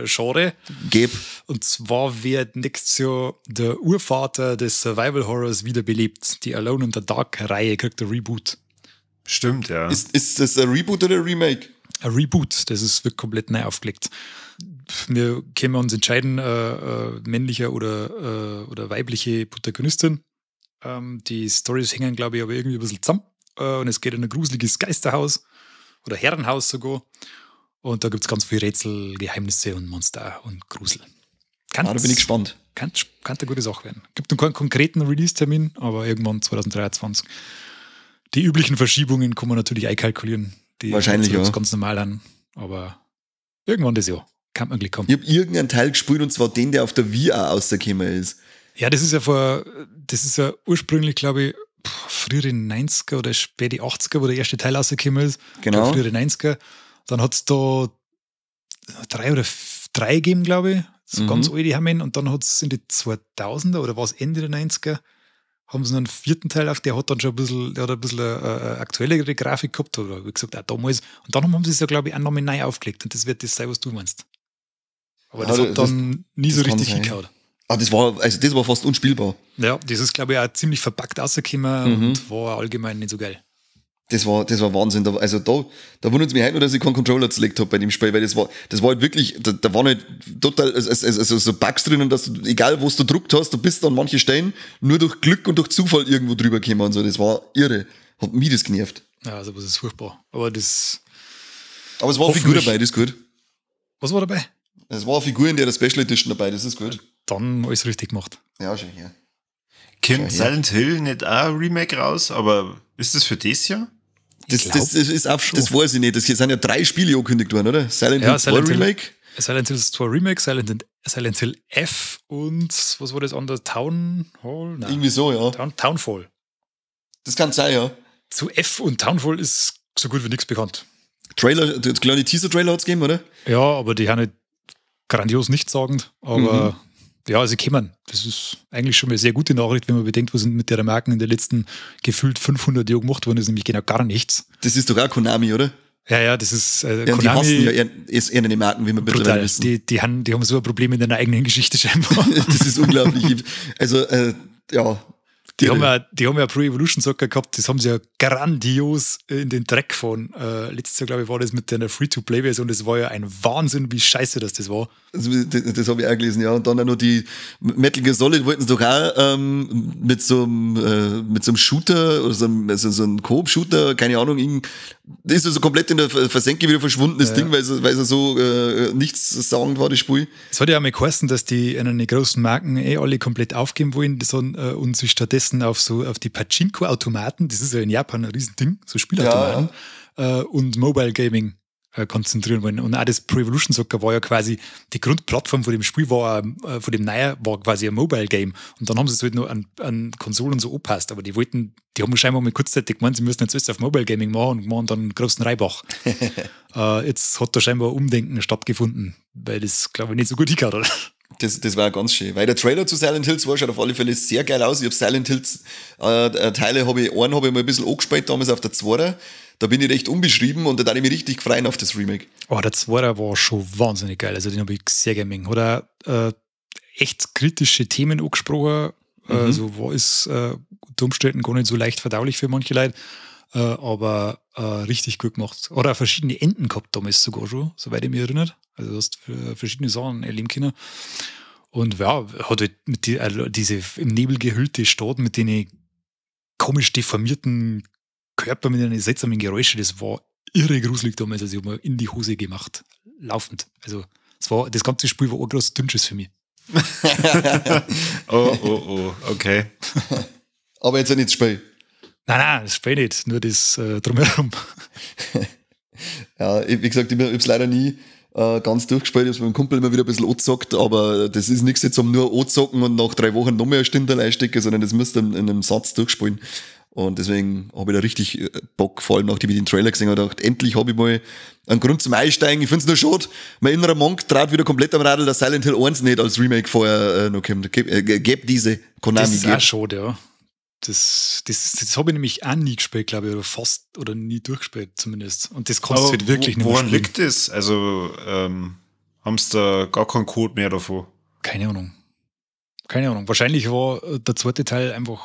Genre. Geb. Und zwar wird nächstes Jahr der Urvater des Survival Horrors wiederbelebt. Die Alone in the Dark-Reihe kriegt ein Reboot. Stimmt, ja. Ist das ein Reboot oder ein Remake? Ein Reboot, das ist, wird komplett neu aufgelegt. Wir können uns entscheiden, männlicher oder weibliche Protagonistin. Die Storys hängen, glaube ich, aber irgendwie ein bisschen zusammen. Und es geht in ein gruseliges Geisterhaus oder Herrenhaus sogar. Und da gibt es ganz viele Rätsel, Geheimnisse und Monster und Grusel. Da bin ich gespannt. Kann eine gute Sache werden. Gibt noch keinen konkreten Release-Termin, aber irgendwann 2023. Die üblichen Verschiebungen kann man natürlich einkalkulieren. Die wahrscheinlich, ja. Ganz normal an. Aber irgendwann das Jahr kann man gleich kommen. Ich habe irgendeinen Teil gespielt und zwar den, der auf der Wii auch rausgekommen ist. Ja, das ist ja ursprünglich, glaube ich, frühere 90er oder späte 80er, wo der erste Teil rausgekommen ist. Genau. Frühere 90er. Dann hat es da drei gegeben, glaube ich. So ganz alte haben ihn. Und dann hat es in die 2000er oder war es Ende der 90er, haben sie noch einen vierten Teil auf, der hat dann schon ein bisschen, der hat ein bisschen eine aktuellere Grafik gehabt, oder wie gesagt, auch damals. Und dann haben sie es ja, glaube ich, auch nochmal neu aufgelegt. Und das wird das sein, was du meinst. Aber das hat dann nie so richtig hingehauen. Ah, das war fast unspielbar. Ja, das ist, glaube ich, auch ziemlich verpackt rausgekommen und war allgemein nicht so geil. Das war Wahnsinn. Da wundert es mich heute noch, dass ich keinen Controller zerlegt habe bei dem Spiel, weil das war halt wirklich, da waren halt total also so Bugs drin, und dass du, egal wo du gedruckt hast, du bist an manchen Stellen nur durch Glück und durch Zufall irgendwo drüber gekommen und so. Das war irre. Hat mich das genervt. Ja, also das ist furchtbar. Aber es war eine Figur dabei, das ist gut. Was war dabei? Es war eine Figur in der Special Edition dabei, das ist gut. Dann alles richtig gemacht. Ja, schon her. Kommt Silent Hill nicht auch ein Remake raus, aber ist das für das Jahr? Das weiß ich nicht. Das sind ja 3 Spiele angekündigt worden, oder? Silent Hill 2 Remake? Silent Hill 2 Remake, Silent Hill F und was war das andere? Town Hall? Nein. Irgendwie so, ja. Townfall. Das kann sein, ja. Zu F und Townfall ist so gut wie nichts bekannt. Trailer, der kleine Teaser-Trailer hat es gegeben, oder? Ja, aber die haben nicht grandios nichtssagend, aber ja, sie kommen. Das ist eigentlich schon mal eine sehr gute Nachricht, wenn man bedenkt, was mit der Marken in den letzten gefühlt 500 Jahren gemacht worden ist, nämlich genau gar nichts. Das ist doch auch Konami, oder? Ja, das ist ja, Konami. Die hassen ja ihre Marken, wie wir mittlerweile wissen. Die haben so ein Problem in deiner eigenen Geschichte scheinbar. Das ist unglaublich. Also, ja. Die haben ja Pro Evolution Soccer gehabt, das haben sie ja grandios in den Dreck gefahren. Letztes Jahr, glaube ich, war das mit der Free-to-Play-Version. Das war ja ein Wahnsinn, wie scheiße das war. Das habe ich auch gelesen, ja. Und dann auch noch die Metal Gear Solid wollten sie doch auch mit so einem Shooter oder so einem Coop-Shooter, keine Ahnung, das ist also komplett in der Versenke wieder verschwunden, das Ding, weil es so nichts sagend war, das Spiel. Es hat ja auch mal geheißen, dass die einen großen Marken alle komplett aufgeben wollen und sich stattdessen auf die Pachinko-Automaten, das ist ja in Japan ein Riesending, so Spielautomaten, ja. Und Mobile Gaming konzentrieren wollen. Und auch das Pro Evolution Soccer war ja quasi, die Grundplattform von dem Spiel war, von dem Neuen, war quasi ein Mobile Game. Und dann haben sie es halt noch an Konsolen so angepasst. Aber die haben scheinbar mal kurzzeitig gemeint, sie müssen jetzt alles auf Mobile Gaming machen und machen dann einen großen Reibach. Jetzt hat da scheinbar ein Umdenken stattgefunden, weil das, glaube ich, nicht so gut hingehört hat. Das war ganz schön, weil der Trailer zu Silent Hill 2 schaut auf alle Fälle sehr geil aus. Ich habe Silent Hills Teile, habe ich mal ein bisschen angespielt, damals auf der 2er. Da bin ich recht unbeschrieben und da habe ich mich richtig gefreut auf das Remake. Oh, der 2er war schon wahnsinnig geil, also den habe ich sehr gerne gemacht. Hat auch echt kritische Themen angesprochen, also war es unter Umständen gar nicht so leicht verdaulich für manche Leute, aber richtig gut gemacht. Oder auch verschiedene Enden gehabt damals sogar schon, soweit ich mich erinnere. Also du hast verschiedene Sachen erleben können. Und ja, hat halt mit diese im Nebel gehüllte Stadt mit den komisch deformierten Körper, mit den seltsamen Geräuschen, das war irre gruselig damals. Also ich habe mir in die Hose gemacht, laufend. Also das ganze Spiel war ein großes Dünnschiss für mich. Oh, okay. Aber jetzt ja nicht das Spiel. Nein, das Spiel nicht, nur das drumherum. Ja, wie gesagt, ich hab's leider nie ganz durchgespielt. Ich hab's mit meinem Kumpel immer wieder ein bisschen angezockt, aber das ist nichts jetzt um nur anzocken und nach 3 Wochen noch mehr eine Stunde einstecken, sondern das müsst ihr in einem Satz durchspielen. Und deswegen habe ich da richtig Bock, vor allem nachdem ich den Trailer gesehen habe, gedacht, endlich habe ich mal einen Grund zum Einsteigen. Ich finde es nur schade, mein innerer Monk trat wieder komplett am Radl, dass Silent Hill 1 nicht als Remake vorher noch kommt. Geb diese Konami. Das ist auch schade, ja. Das habe ich nämlich auch nie gespielt, glaube ich, oder fast, oder nie durchgespielt zumindest. Und das kannst du halt wirklich nicht mehr spielen. Woran liegt das? Also haben sie da gar keinen Code mehr davon? Keine Ahnung. Wahrscheinlich war der zweite Teil einfach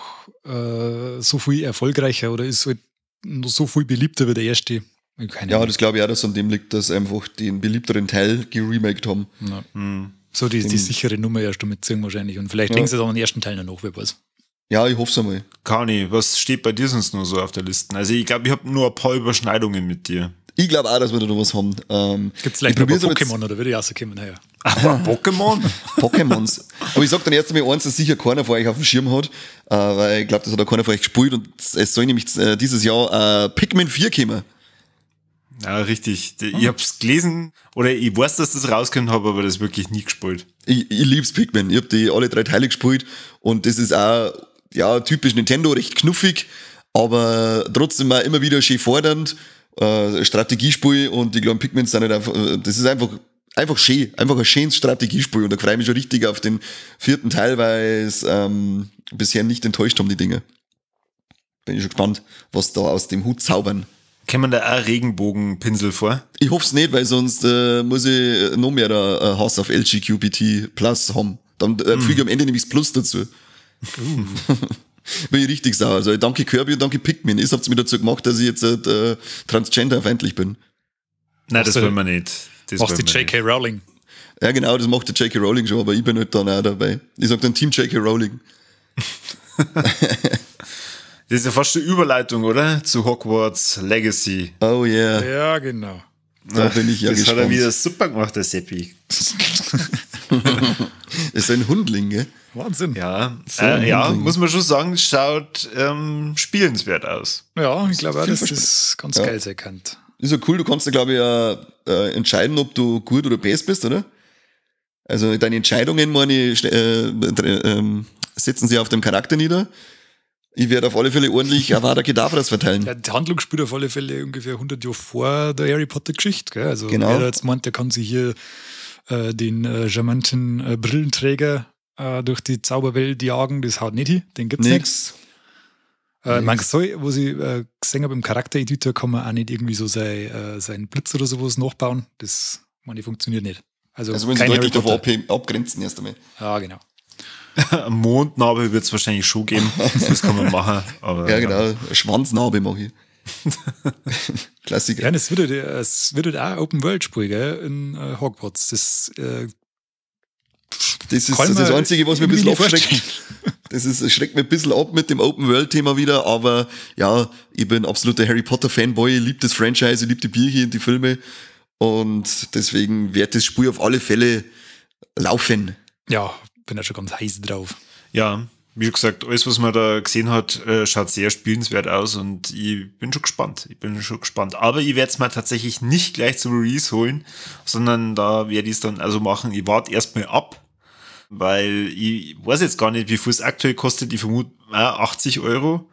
so viel erfolgreicher oder ist halt noch so viel beliebter wie der erste. Keine Ahnung. Das glaube ich auch, dass an dem liegt, dass einfach den beliebteren Teil geremaked haben. Ja. So die sichere Nummer erst damit ziehen wahrscheinlich. Und vielleicht legen sie dann den ersten Teil noch nach, wer weiß. Ja, ich hoffe es einmal. Kani, was steht bei dir sonst noch so auf der Liste? Also ich glaube, ich habe nur ein paar Überschneidungen mit dir. Ich glaube auch, dass wir da noch was haben. Gibt es vielleicht noch Pokémon oder würde ich auch so kommen? Naja. Aber Pokémon? Pokémons. Aber ich sag dann erst einmal eins, dass sicher keiner von euch auf dem Schirm hat, weil ich glaube, das hat auch keiner von euch gespielt und es soll nämlich dieses Jahr Pikmin 4 kommen. Ja, richtig. Ich hab's gelesen oder ich weiß, dass das rauskommt, habe aber das wirklich nie gespielt. Ich lieb's Pikmin. Ich hab die alle 3 Teile gespielt und das ist auch ja, typisch Nintendo, recht knuffig, aber trotzdem auch immer wieder schön fordernd. Strategiespiel und die kleinen Pikmin sind halt einfach, das ist einfach schön, einfach ein schönes Strategiespiel und da freue ich mich schon richtig auf den 4. Teil, weil es bisher nicht enttäuscht haben, die Dinge. Bin ich schon gespannt, was da aus dem Hut zaubern. Kennt man da auch Regenbogenpinsel vor? Ich hoffe es nicht, weil sonst muss ich noch mehr Hass auf LGQBT Plus haben. Dann füge ich am Ende nämlich das Plus dazu. Bin ich richtig sauer. Also danke Kirby und danke Pikmin. Ihr habt es mir dazu gemacht, dass ich jetzt transgenderfeindlich bin. Nein, das wollen wir nicht. Das macht die J.K. Rowling. Ja, genau, das macht die J.K. Rowling schon, aber ich bin halt dann auch dabei. Ich sag dann Team J.K. Rowling. Das ist ja fast eine Überleitung, oder? Zu Hogwarts Legacy. Oh yeah. Ja, genau. Da bin ich ja das gespannt. Das hat er wieder super gemacht, der Seppi. Ist ein Hundling, gell? Wahnsinn. Ja, so ja, muss man schon sagen, schaut spielenswert aus. Ja, ich glaube auch, dass das ganz geil sein kann. Ist ja cool, du kannst ja, glaube ich, entscheiden, ob du gut oder best bist, oder? Also deine Entscheidungen, meine ich, setzen sie auf dem Charakter nieder. Ich werde auf alle Fälle ordentlich Avada Kedavras verteilen. Ja, die Handlung spielt auf alle Fälle ungefähr 100 Jahre vor der Harry Potter-Geschichte. Gell? Also genau. Wer jetzt meint, der kann sich hier den charmanten Brillenträger durch die Zauberwelt jagen, das haut nicht hin, den gibt's nicht. Man soll, wo ich gesehen habe, im Charaktereditor kann man auch nicht irgendwie so seinen Blitz oder sowas nachbauen. Das, meine, funktioniert nicht. Also wollen sie deutlich davon abgrenzen erst einmal. Ja, genau. Mondnarbe wird es wahrscheinlich schon geben. Das kann man machen. Aber, ja, genau. Schwanznarbe mache ich. Klassiker. Ja, und es wird auch Open-World-Spiel, gell, in Hogwarts. Das ist das Einzige, was mir ein bisschen abschreckt. Das schreckt mir ein bisschen ab mit dem Open-World-Thema wieder, aber ja, ich bin absoluter Harry Potter-Fanboy, ich liebe das Franchise, ich liebe die Bücher und die Filme und deswegen wird das Spiel auf alle Fälle laufen. Ja, bin da schon ganz heiß drauf. Ja, wie gesagt, alles, was man da gesehen hat, schaut sehr spielenswert aus und ich bin schon gespannt. Ich bin schon gespannt. Aber ich werde es mal tatsächlich nicht gleich zum Release holen, sondern da werde ich es dann also machen. Ich warte erstmal ab, weil ich weiß jetzt gar nicht, wie viel es aktuell kostet. Ich vermute 80 Euro.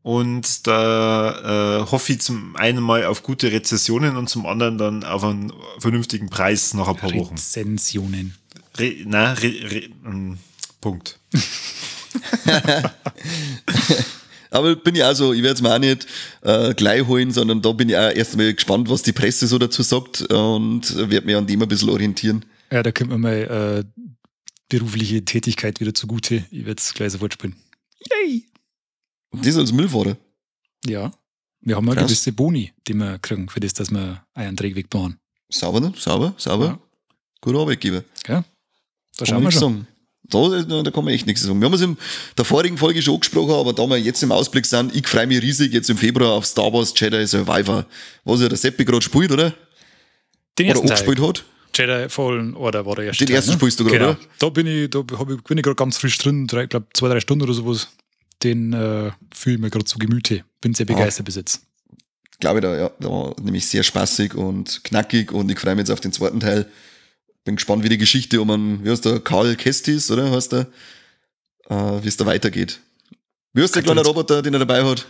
Und da hoffe ich zum einen mal auf gute Rezessionen und zum anderen dann auf einen vernünftigen Preis nach ein paar Wochen. Rezensionen. Punkt. Aber bin ich auch so, ich werde es mir auch nicht gleich holen, sondern da bin ich auch erst einmal gespannt, was die Presse so dazu sagt und werde mich an dem ein bisschen orientieren. Ja, da kommt mir meine berufliche Tätigkeit wieder zugute. Ich werde es gleich sofort spielen. Yay! Und das als Müllfahrer? Ja. Wir haben eine gewisse Boni, die wir kriegen, für das, dass wir einen Trägweg bauen. Sauber, ne? Sauber. Ja. Guter Arbeitgeber. Ja. Da schauen wir schon. Sagen. Da kann man echt nichts sagen. Wir haben es in der vorigen Folge schon angesprochen, aber da wir jetzt im Ausblick sind, ich freue mich riesig jetzt im Februar auf Star Wars Jedi Survivor. Was ja der Seppi gerade spielt, oder? Den ersten oder angespielt hat. Jedi Fallen Order war der erste. Den ersten, ne? Spielst du gerade, genau. Oder? Da bin ich, bin ich gerade ganz frisch drin, ich glaube 2-3 Stunden oder sowas. Den fühle ich mir gerade zu Gemüte. Bin sehr begeistert bis jetzt. Glaube ich da, ja. Da war nämlich sehr spaßig und knackig und ich freue mich jetzt auf den zweiten Teil. Bin gespannt, wie die Geschichte um einen, wie heißt der, Karl Kestis, oder? Heißt der, wie es da weitergeht. Wie heißt der kleine Roboter, den er dabei hat?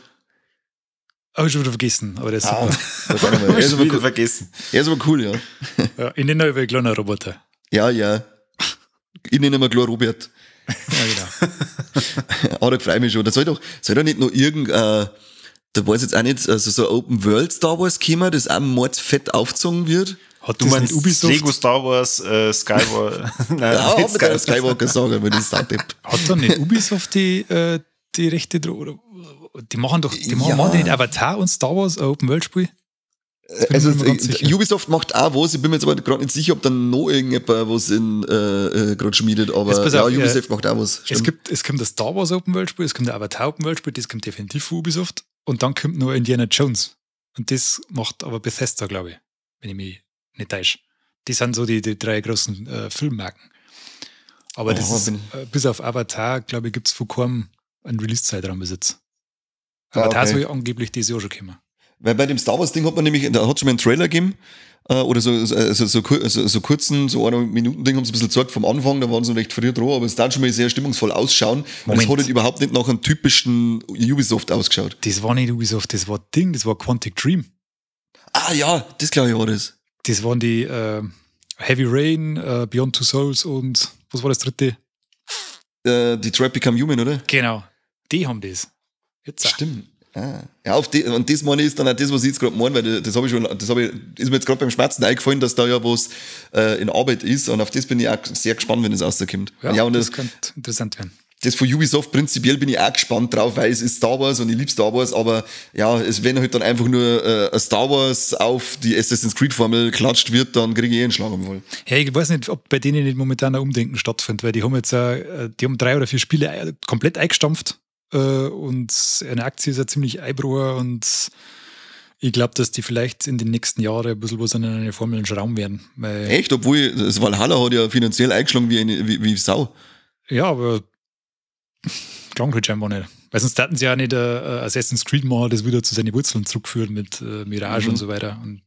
Habe ich schon wieder vergessen, aber der ist super. Er ist aber vergessen. Er ist aber cool, ja. Ja, ich nenne ihn aber kleiner Roboter. Ja, ja. Ich nenne ihn immer kleiner Robert. Ja, genau. Aber da freue ich mich schon. Da soll doch nicht noch irgendein, da weiß jetzt auch nicht, also so Open World Star Wars kommen, das auch mordsfett aufgezogen wird. Hat du meinst Ubisoft? Lego Star Wars, Skywalker. Nein, ja, nicht Skywalker. Skywalker sagen, wenn ich das Hat dann nicht Ubisoft die Rechte, oder die machen doch, die machen die nicht Avatar und Star Wars ein Open World Spiel? Also Ubisoft macht auch was, ich bin mir jetzt aber gerade nicht sicher, ob dann noch irgendjemand was in gerade schmiedet, aber ja, Ubisoft macht auch was. Es kommt das Star Wars Open World Spiel, es kommt der Avatar Open World Spiel, das kommt definitiv von Ubisoft und dann kommt noch Indiana Jones und das macht aber Bethesda, glaube ich, wenn ich mich nicht täusche. Die sind so die drei großen Filmmarken. Aber das ist, bis auf Avatar, glaube ich, gibt es von kaum einen Release-Zeitraum bis jetzt. Avatar soll ja angeblich dieses Jahr schon kommen. Weil bei dem Star Wars-Ding hat man nämlich, da hat schon mal einen Trailer gegeben, oder so kurzen, so 1 Minuten-Ding haben sie ein bisschen gezeigt vom Anfang, da waren sie noch recht früh dran, aber es dann schon mal sehr stimmungsvoll ausschauen. Und es hat halt überhaupt nicht nach einem typischen Ubisoft ausgeschaut. Das war nicht Ubisoft, das war Ding, das war Quantic Dream. Ah ja, das glaube ich war das. Das waren die Heavy Rain, Beyond Two Souls und was war das dritte? Detroit Become Human, oder? Genau, die haben das. Jetzt stimmt. Ah. Ja, auf die, und das meine ich ist dann auch das, was ich jetzt gerade meine, weil das habe ich schon, ist mir jetzt gerade beim Schmerzen eingefallen, dass da ja was in Arbeit ist und auf das bin ich auch sehr gespannt, wenn es rauskommt. Ja, und das könnte interessant werden. Das von Ubisoft prinzipiell bin ich auch gespannt drauf, weil es ist Star Wars und ich liebe Star Wars, aber ja, es, wenn halt dann einfach nur Star Wars auf die Assassin's Creed Formel klatscht wird, dann kriege ich eh einen Schlaganfall. Ja, ich weiß nicht, ob bei denen nicht momentan ein Umdenken stattfindet, weil die haben jetzt die haben 3 oder 4 Spiele komplett eingestampft. Und eine Aktie ist ja ziemlich eingebrochen und ich glaube, dass die vielleicht in den nächsten Jahren ein bisschen was an eine Formeln schrauben werden. Weil echt? Obwohl das Valhalla hat ja finanziell eingeschlagen wie Sau. Ja, aber klang halt scheinbar nicht. Weil sonst hatten sie ja nicht Assassin's Creed machen, das wieder zu seinen Wurzeln zurückführen mit Mirage und so weiter. Und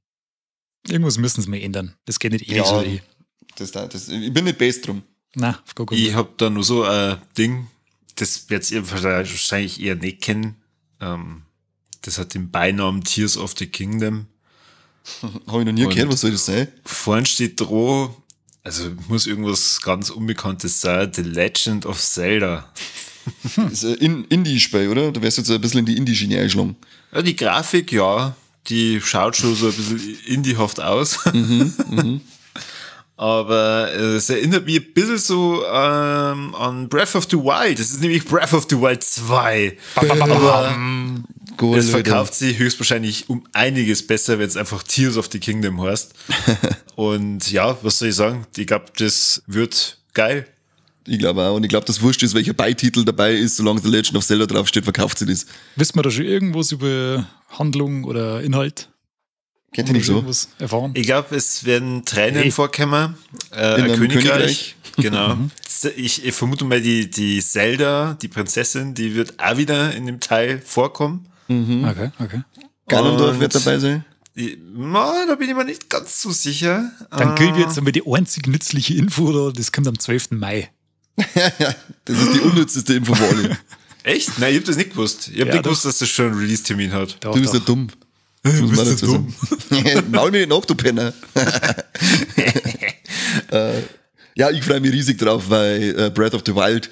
irgendwas müssen sie mal ändern. Das geht nicht ewig so. Ich bin nicht best drum. Nein, auf gar keinen Fall. Ich hab da nur so ein Ding, das werdet ihr wahrscheinlich eher nicht kennen. Das hat den Beinamen Tears of the Kingdom. Habe ich noch nie gehört, was soll das sein? Vorn steht drauf, also muss irgendwas ganz Unbekanntes sein, The Legend of Zelda. Das ist ein Indie-Spiel, oder? Da wärst du jetzt ein bisschen in die Indie-Schiene eingeschlagen. Ja, die Grafik, ja, die schaut schon so ein bisschen indiehaft aus. Aber es erinnert mich ein bisschen so an Breath of the Wild. Das ist nämlich Breath of the Wild 2. Aber es verkauft sich höchstwahrscheinlich um einiges besser, wenn es einfach Tears of the Kingdom heißt. Und ja, was soll ich sagen? Ich glaube, das wird geil. Ich glaube auch. Und ich glaube, dass wurscht ist, welcher Beititel dabei ist, solange The Legend of Zelda draufsteht, verkauft sie das. Wissen wir da schon irgendwas über Handlung oder Inhalt? Kennt ihr nicht so? Erfahren? Ich glaube, es werden Tränen vorkommen. Ein Königreich. Genau. Ich vermute mal, die Zelda, die Prinzessin, die wird auch wieder in dem Teil vorkommen. Mhm. Okay. Ganondorf wird dabei sein. Na, da bin ich mir nicht ganz so sicher. Dann kriegen wir jetzt einmal die einzig nützliche Info, da, das kommt am 12. Mai. Das ist die unnützeste Info von allen. Echt? Nein, ich hab das nicht gewusst. Ich hab nicht gewusst, dass das schon einen Release-Termin hat. Doch, du bist ja dumm. Du bist ja dumm. Maul mir nicht nach, du Penner. Ja, ich freue mich riesig drauf, weil Breath of the Wild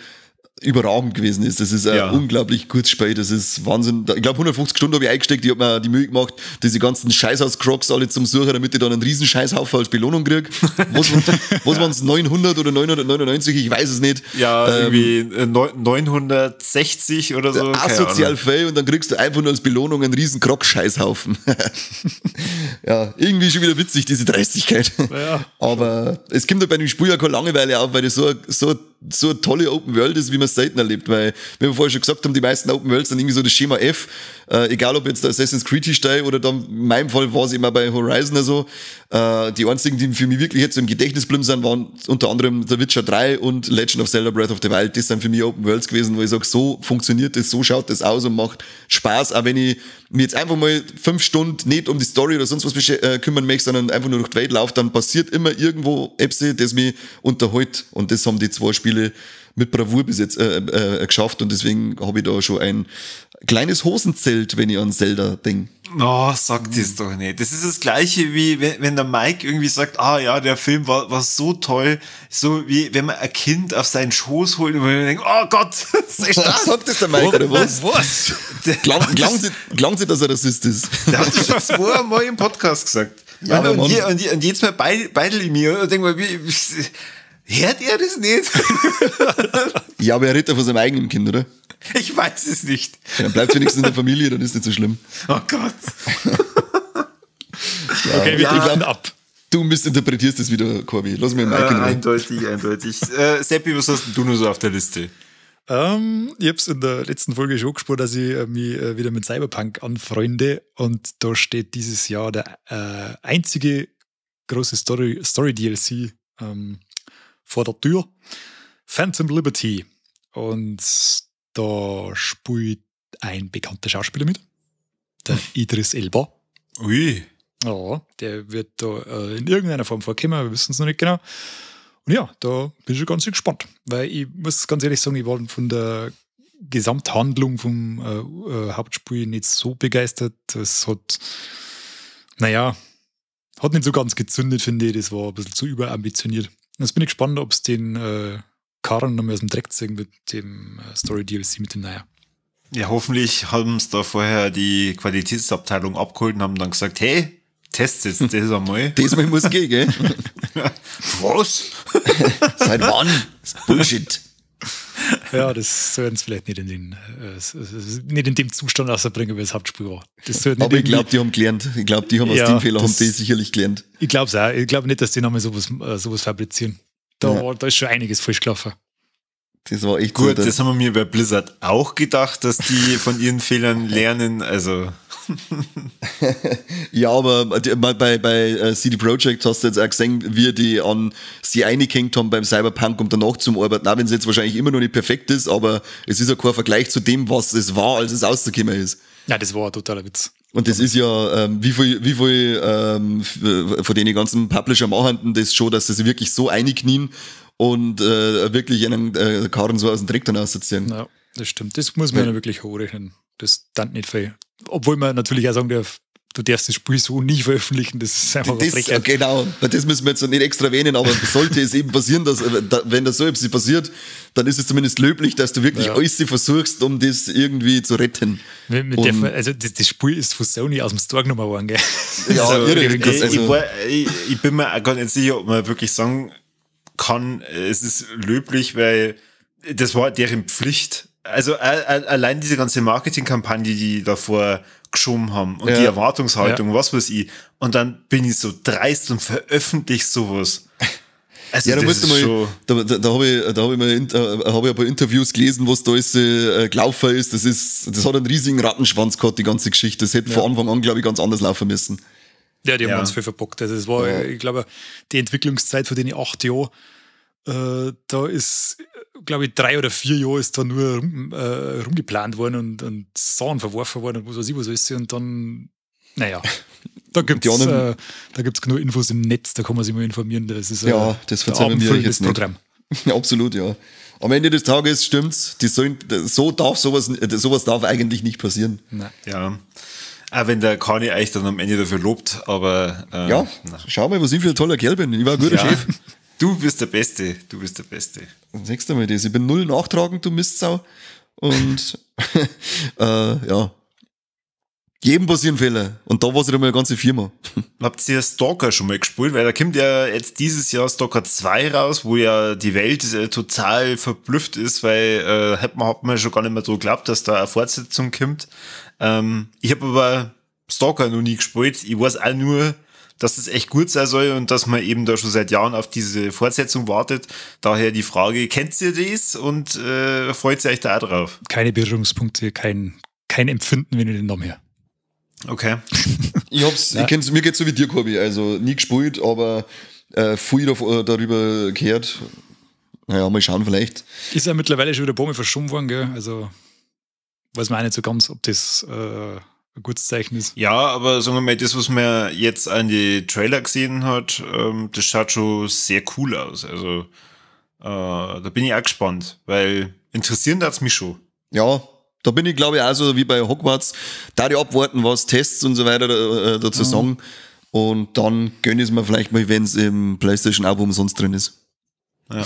überragend gewesen ist. Das ist ein unglaublich gutes Spiel. Das ist Wahnsinn. Ich glaube, 150 Stunden habe ich eingesteckt. Ich habe mir die Mühe gemacht, diese ganzen Scheißhaus-Crocs alle zum Suchen, damit ich dann einen riesen Scheißhaufen als Belohnung kriege. Was waren es? 900 oder 999? Ich weiß es nicht. Ja, irgendwie 960 oder so. Asozial viel und dann kriegst du einfach nur als Belohnung einen riesen Croc-Scheißhaufen. Ja, irgendwie schon wieder witzig, diese Dreistigkeit. Ja. Aber es kommt ja bei dem Spiel ja keine Langeweile auf, weil das so eine tolle Open World ist, wie man es selten erlebt, weil, wie wir vorher schon gesagt haben, die meisten Open Worlds sind irgendwie so das Schema F, egal ob jetzt der Assassin's Creed steht oder dann, in meinem Fall war es immer bei Horizon oder so, die einzigen, die für mich wirklich jetzt so im Gedächtnis geblieben sind, waren unter anderem The Witcher 3 und Legend of Zelda Breath of the Wild, das sind für mich Open Worlds gewesen, wo ich sage, so funktioniert das, so schaut das aus und macht Spaß, auch wenn ich mir jetzt einfach mal 5 Stunden nicht um die Story oder sonst was kümmern möchte, sondern einfach nur durch die Welt laufe, dann passiert immer irgendwo etwas, das mich unterhält, und das haben die zwei Spiele mit Bravour bis jetzt geschafft, und deswegen habe ich da schon ein kleines Hosenzelt, wenn ich an Zelda denke. Oh, sag das doch nicht. Das ist das Gleiche, wie wenn der Mike irgendwie sagt, ah ja, der Film war so toll, so wie wenn man ein Kind auf seinen Schoß holt und man denkt, oh Gott, was ist das? Sagt das der Mike, oder was? Was? Glauben Sie, dass er Rassist ist? Der hat das schon zweimal im Podcast gesagt. Ja, aber und jedes Mal beidel ich mir und denke mal, wie, hört er das nicht? Ja, aber er redet ja von seinem eigenen Kind, oder? Ich weiß es nicht. Ja, dann bleibt wenigstens in der Familie, dann ist nicht so schlimm. Oh Gott. Ja, okay, wir driften ab. Du missinterpretierst das wieder, Corby. Lass mich mal Eindeutig, eindeutig. Seppi, was hast denn du nur so auf der Liste? Ich habe es in der letzten Folge schon gespürt, dass ich mich wieder mit Cyberpunk anfreunde. Und da steht dieses Jahr der einzige große Story-DLC vor der Tür. Phantom Liberty. Und da spielt ein bekannter Schauspieler mit. Der Idris Elba. Ui. Ja, der wird da in irgendeiner Form vorkommen, wir wissen es noch nicht genau. Und ja, da bin ich schon ganz gespannt. Weil ich muss ganz ehrlich sagen, ich war von der Gesamthandlung vom Hauptspiel nicht so begeistert. Das hat, naja, hat nicht so ganz gezündet, finde ich. Das war ein bisschen zu überambitioniert. Jetzt bin ich gespannt, ob es den Karren noch mehr aus dem Dreck ziehen mit dem Story-DLC, mit dem Naja. Ja, hoffentlich haben sie da vorher die Qualitätsabteilung abgeholt und haben dann gesagt, hey, test jetzt das einmal. Diesmal muss gehen, gell? Was? Seit wann? Das ist Bullshit. Ja, das sollen sie vielleicht nicht in, nicht in dem Zustand rausbringen, wie es Hauptspiel war. Das nicht. Aber ich glaube, die haben gelernt. Ich glaube, die haben aus dem Fehler haben die sicherlich gelernt. Ich glaube es auch. Ich glaube nicht, dass die nochmal sowas fabrizieren. Da ist schon einiges falsch gelaufen. Das war echt gut. Das haben wir mir bei Blizzard auch gedacht, dass die von ihren Fehlern lernen. Also. Ja, aber bei CD Projekt hast du jetzt auch gesehen, wie die an sie eingehängt haben beim Cyberpunk, um danach zum Arbeiten, auch wenn es jetzt wahrscheinlich immer noch nicht perfekt ist, aber es ist ja kein Vergleich zu dem, was es war, als es rausgekommen ist. Ja, das war ein totaler Witz. Und das ist ja, wie viel von den ganzen Publisher machen das schon, dass sie sich wirklich so einknien und wirklich einen Karren so aus dem Dreck dann ausziehen. Ja, das stimmt. Das muss man ja wirklich hochrechnen. Das dann nicht viel. Obwohl man natürlich auch sagen darf, Du darfst das Spiel so nie veröffentlichen, das ist einfach das, Frechheit. Genau, das müssen wir jetzt nicht extra erwähnen, aber sollte es eben passieren, dass, wenn das so etwas passiert, dann ist es zumindest löblich, dass du wirklich alles versuchst, um das irgendwie zu retten. Also das Spiel ist von Sony aus dem Store genommen worden, gell? Ja, also, irre, ich bin mir auch gar nicht sicher, ob man wirklich sagen kann, es ist löblich, weil das war deren Pflicht. Also allein diese ganze Marketingkampagne, die davor geschoben haben und die Erwartungshaltung, was weiß ich. Und dann bin ich so dreist und veröffentliche sowas. Also ja, da musst du mal, da habe ich, da hab ich mal hab ich ein paar Interviews gelesen, was da alles gelaufen ist. Das hat einen riesigen Rattenschwanz gehabt, die ganze Geschichte. Das hätte von Anfang an, glaube ich, ganz anders laufen müssen. Ja, die haben ganz viel verbockt. Also es war, ich glaube, die Entwicklungszeit von den 8 Jahren, da ist, glaube ich, 3 oder 4 Jahre ist da nur rumgeplant worden und Sachen verworfen worden und was weiß ich, was ist. Und dann, naja, da gibt es genug Infos im Netz, da kann man sich mal informieren. Das ist ja, das verzeihen wir jetzt nicht. Programm. Ja, absolut, ja. Am Ende des Tages stimmt's, sowas darf eigentlich nicht passieren. Nein. Ja. Auch wenn der Kani eigentlich dann am Ende dafür lobt, aber ja, schau mal, was ich für ein toller Kerl bin. Ich war ein guter Chef. Du bist der Beste, du bist der Beste. Siehst du mal das? Ich bin null nachtragend, du Mistsau. Und ja. Jedem passieren Fehler. Und da war es wieder mal eine ganze Firma. Habt ihr Stalker schon mal gespielt? Weil da kommt ja jetzt dieses Jahr Stalker 2 raus, wo ja die Welt total verblüfft ist, weil hat man schon gar nicht mehr so geglaubt, dass da eine Fortsetzung kommt. Ich habe aber Stalker noch nie gespielt. Ich weiß auch nur, dass es echt gut sein soll und dass man eben da schon seit Jahren auf diese Fortsetzung wartet. Daher die Frage, kennt ihr das und freut ihr euch da auch drauf? Keine Berührungspunkte, kein Empfinden, wenn ich den Namen her. Okay. Ich kenn's, mir geht's so wie dir, Corby. Also nie gespielt, aber viel darüber gehört. Naja, mal schauen vielleicht. Ist ja mittlerweile schon wieder Bombe verschoben worden, gell? Also weiß man auch nicht so ganz, ob das ein gutes Zeichen ist. Ja, aber sagen wir mal, das, was man jetzt an die Trailer gesehen hat, das schaut schon sehr cool aus. Also da bin ich auch gespannt, weil interessieren hat's mich schon. Ja, da bin ich, glaube ich, auch so wie bei Hogwarts, da die abwarten, was Tests und so weiter dazu sagen. Und dann gönn ich es mir vielleicht mal, wenn es im PlayStation-Abo umsonst drin ist. Ja.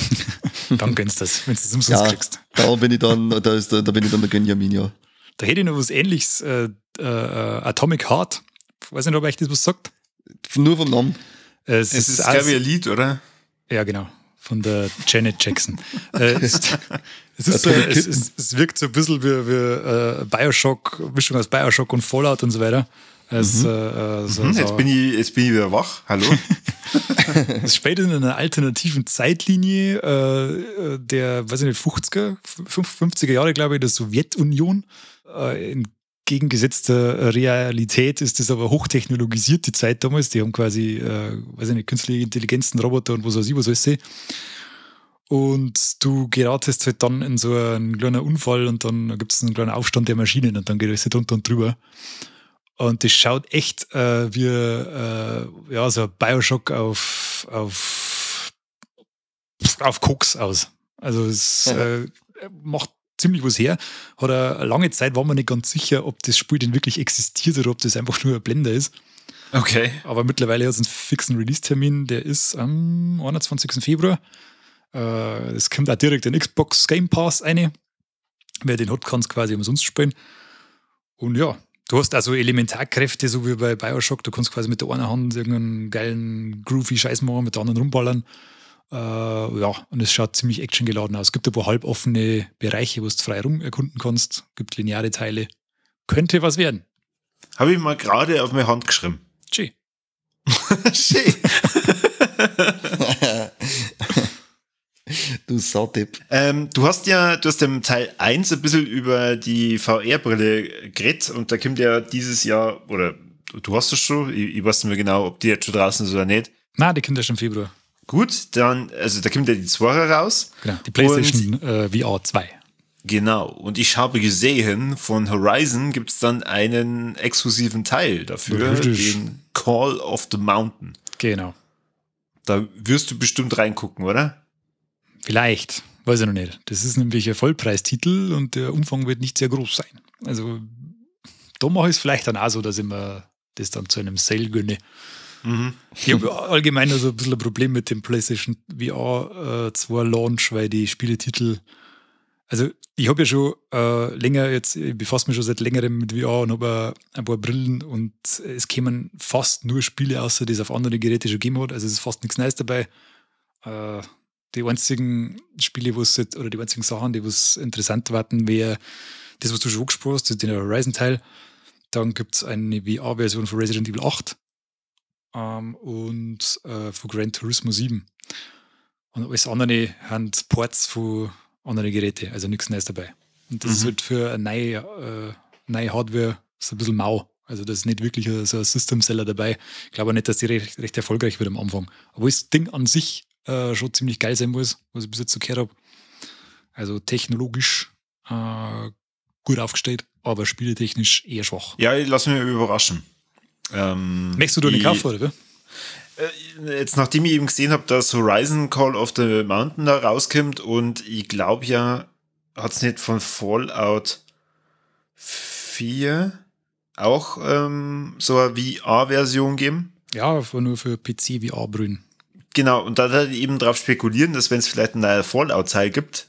Dann gönnst du das, wenn du es umsonst kriegst. Da bin ich dann, da bin ich dann der Gönjamin, ja. Da hätte ich noch was Ähnliches, Atomic Heart. Ich weiß nicht, ob euch das was sagt. Nur vom Namen. Es ist, glaube ich, ein Lied, oder? Ja, genau. Von der Janet Jackson. Es wirkt so ein bisschen wie Bioshock, Mischung aus Bioshock und Fallout und so weiter. Jetzt bin ich wieder wach. Hallo. Es spielt in einer alternativen Zeitlinie der, weiß ich nicht, 50er Jahre, glaube ich, der Sowjetunion. Entgegengesetzter Realität ist das aber hochtechnologisiert, die Zeit damals. Die haben quasi, weiß ich nicht, künstliche Intelligenzen, Roboter und was weiß ich, was alles. Und du geratest halt dann in so einen kleinen Unfall und dann gibt es einen kleinen Aufstand der Maschinen und dann geht alles drunter und drüber. Und das schaut echt wie so ein Bioshock auf Koks aus. Also es macht ziemlich was her. Hat eine lange Zeit war man nicht ganz sicher, ob das Spiel denn wirklich existiert oder ob das einfach nur ein Blender ist. Okay. Aber mittlerweile hat es einen fixen Release-Termin, der ist am 21. Februar. Es kommt auch direkt in Xbox Game Pass rein. Wer den hat, kann es quasi umsonst spielen. Und ja, du hast also Elementarkräfte, so wie bei Bioshock. Du kannst quasi mit der einen Hand irgendeinen geilen, groovy Scheiß machen, mit der anderen rumballern. Ja, und es schaut ziemlich actiongeladen aus. Es gibt ein paar halboffene Bereiche, wo du frei rum erkunden kannst. Es gibt lineare Teile. Könnte was werden. Habe ich mal gerade auf meine Hand geschrieben. Schön. Schön. Du Saudepp. Du hast im Teil 1 ein bisschen über die VR-Brille geredet und da kommt ja dieses Jahr, oder du hast es schon, ich weiß nicht mehr genau, ob die jetzt schon draußen ist oder nicht. Nein, die kommt ja schon im Februar. Gut, dann, also da kommt ja die 2 raus. Genau, die PlayStation VR 2. Genau, und ich habe gesehen, von Horizon gibt es dann einen exklusiven Teil dafür, den Call of the Mountain. Genau. Da wirst du bestimmt reingucken, oder? Vielleicht, weiß ich noch nicht. Das ist nämlich ein Vollpreistitel und der Umfang wird nicht sehr groß sein. Also da mache ich es vielleicht dann auch so, dass ich mir das dann zu einem Sale gönne. Ich habe allgemein also ein bisschen ein Problem mit dem PlayStation VR 2 Launch, weil die Spieletitel, also ich habe ja schon länger jetzt, ich befasse mich schon seit längerem mit VR und habe ein paar Brillen und es kämen fast nur Spiele außer die es auf anderen Geräten schon gegeben hat, also es ist fast nichts Neues dabei. Die einzigen Spiele, wo es jetzt, oder die einzigen Sachen, die was interessant warten, wäre das, was du schon angesprochen hast, das ist der Horizon-Teil. Dann gibt es eine VR-Version von Resident Evil 8 und von Gran Turismo 7. Und alles andere haben Ports von anderen Geräten, also nichts Neues dabei. Und das ist halt für eine neue Hardware so ein bisschen mau. Also das ist nicht wirklich so ein System-Seller dabei. Ich glaube auch nicht, dass die recht erfolgreich wird am Anfang. Obwohl das Ding an sich schon ziemlich geil sein muss, was ich bis jetzt so gehört habe. Also technologisch gut aufgestellt, aber spieletechnisch eher schwach. Ja, ich lass mich überraschen. Möchtest du da nicht kaufen, oder? Jetzt, nachdem ich eben gesehen habe, dass Horizon Call of the Mountain da rauskommt und ich glaube ja, hat es nicht von Fallout 4 auch so eine VR-Version gegeben? Ja, nur für PC VR-Brüllen. Genau, und da hat eben drauf spekulieren, dass wenn es vielleicht ein neuer Fallout-Teil gibt,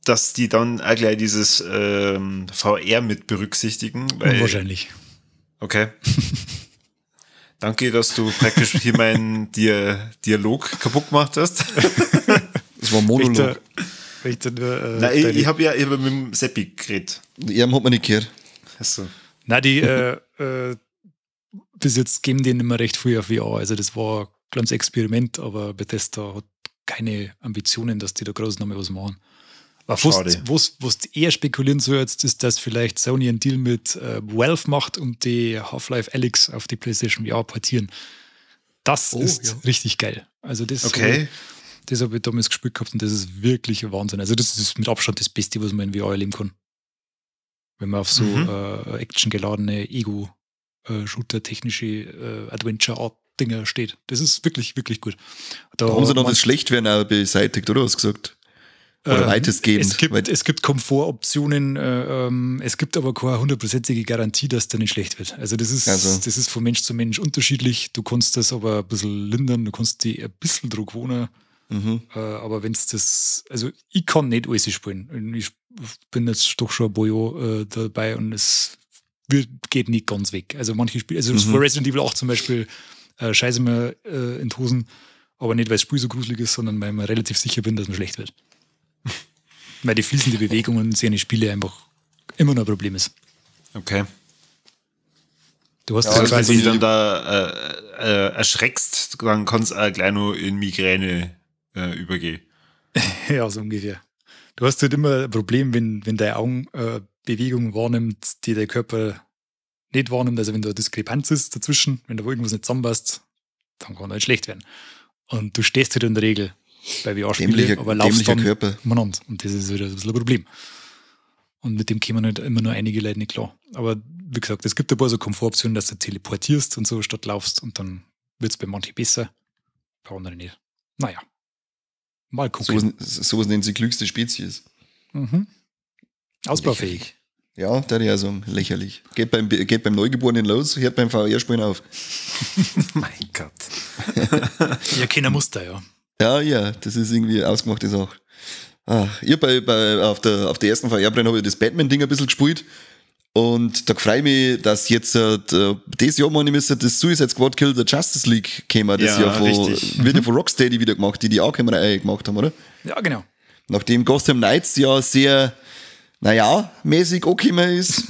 dass die dann auch gleich dieses VR mit berücksichtigen. Weil, Wahrscheinlich. Okay. Danke, dass du praktisch hier meinen Dialog kaputt gemacht hast. Das war ein Monolog. Nein, ich habe ja mit dem Seppi geredet. Ihm hat man nicht gehört. Achso. Nein, die bis jetzt geben die nicht mehr recht früh auf VR. Also das war ein kleines Experiment, aber Bethesda hat keine Ambitionen, dass die da groß noch mal was machen. Aber was eher spekulieren soll jetzt, ist, dass vielleicht Sony einen Deal mit Valve macht und die Half-Life Alyx auf die PlayStation VR portieren. Das ist richtig geil. Also das, das habe ich damals gespielt gehabt und das ist wirklich ein Wahnsinn. Also das ist mit Abstand das Beste, was man in VR erleben kann. Wenn man auf so actiongeladene Ego-Shooter-technische Adventure-Art-Dinger steht. Das ist wirklich, wirklich gut. Da haben sie noch das Schlechtwerden auch beseitigt, oder? Was gesagt? Oder weitestgehend. Es gibt Komfortoptionen, es gibt aber keine hundertprozentige Garantie, dass der nicht schlecht wird. Also das ist von Mensch zu Mensch unterschiedlich. Du kannst das aber ein bisschen lindern, du kannst die ein bisschen drauf gewohnen. Aber wenn es das, also ich kann nicht alles spielen. Ich bin jetzt doch schon ein paar Jahre dabei und es geht nicht ganz weg. Also manche Spiele, also vor Resident Evil 8 zum Beispiel, scheiße mir in die Hosen, aber nicht, weil das Spiel so gruselig ist, sondern weil ich mir relativ sicher bin, dass man schlecht wird. Weil die fließende Bewegung und seine Spiele einfach immer noch ein Problem ist. Okay. Du hast ja, also quasi, wenn du dich dann da erschreckst, dann kannst du auch gleich noch in Migräne übergehen. Ja, so ungefähr. Du hast halt immer ein Problem, wenn deine Augen Bewegung wahrnimmt, die der Körper nicht wahrnimmt. Also wenn da eine Diskrepanz ist dazwischen, wenn da irgendwas nicht zusammenpasst, dann kann halt schlecht werden. Und du stehst halt in der Regel bei VR-Spielen, aber laufst dann Körper. umeinander. Und das ist wieder ein bisschen ein Problem. Und mit dem kommen halt immer nur einige Leute nicht klar. Aber wie gesagt, es gibt ein paar so Komfortoptionen, dass du teleportierst und so statt laufst und dann wird es bei manchen besser, bei anderen nicht. Naja. Mal gucken. Sowas nennt sich klügste Spezies. Mhm. Ausbaufähig. Ja, da ich auch sagen, lächerlich. Geht beim Neugeborenen los, hört beim VR-Spielen auf. Mein Gott. Ja, keiner Muster, ja. Ja, das ist irgendwie ausgemachte Sache. Ach, ich auf der ersten VR-Brille habe ich das Batman-Ding ein bisschen gespielt. Und da freue ich mich, dass jetzt das Jahr meine ich, das Suicide Squad Kill the Justice League käme. Das ja, wird ja von Rocksteady wieder gemacht, die Arkham-Reihe gemacht haben, oder? Ja, genau. Nachdem Gotham Knights ja sehr, naja, mäßig angekommen ist,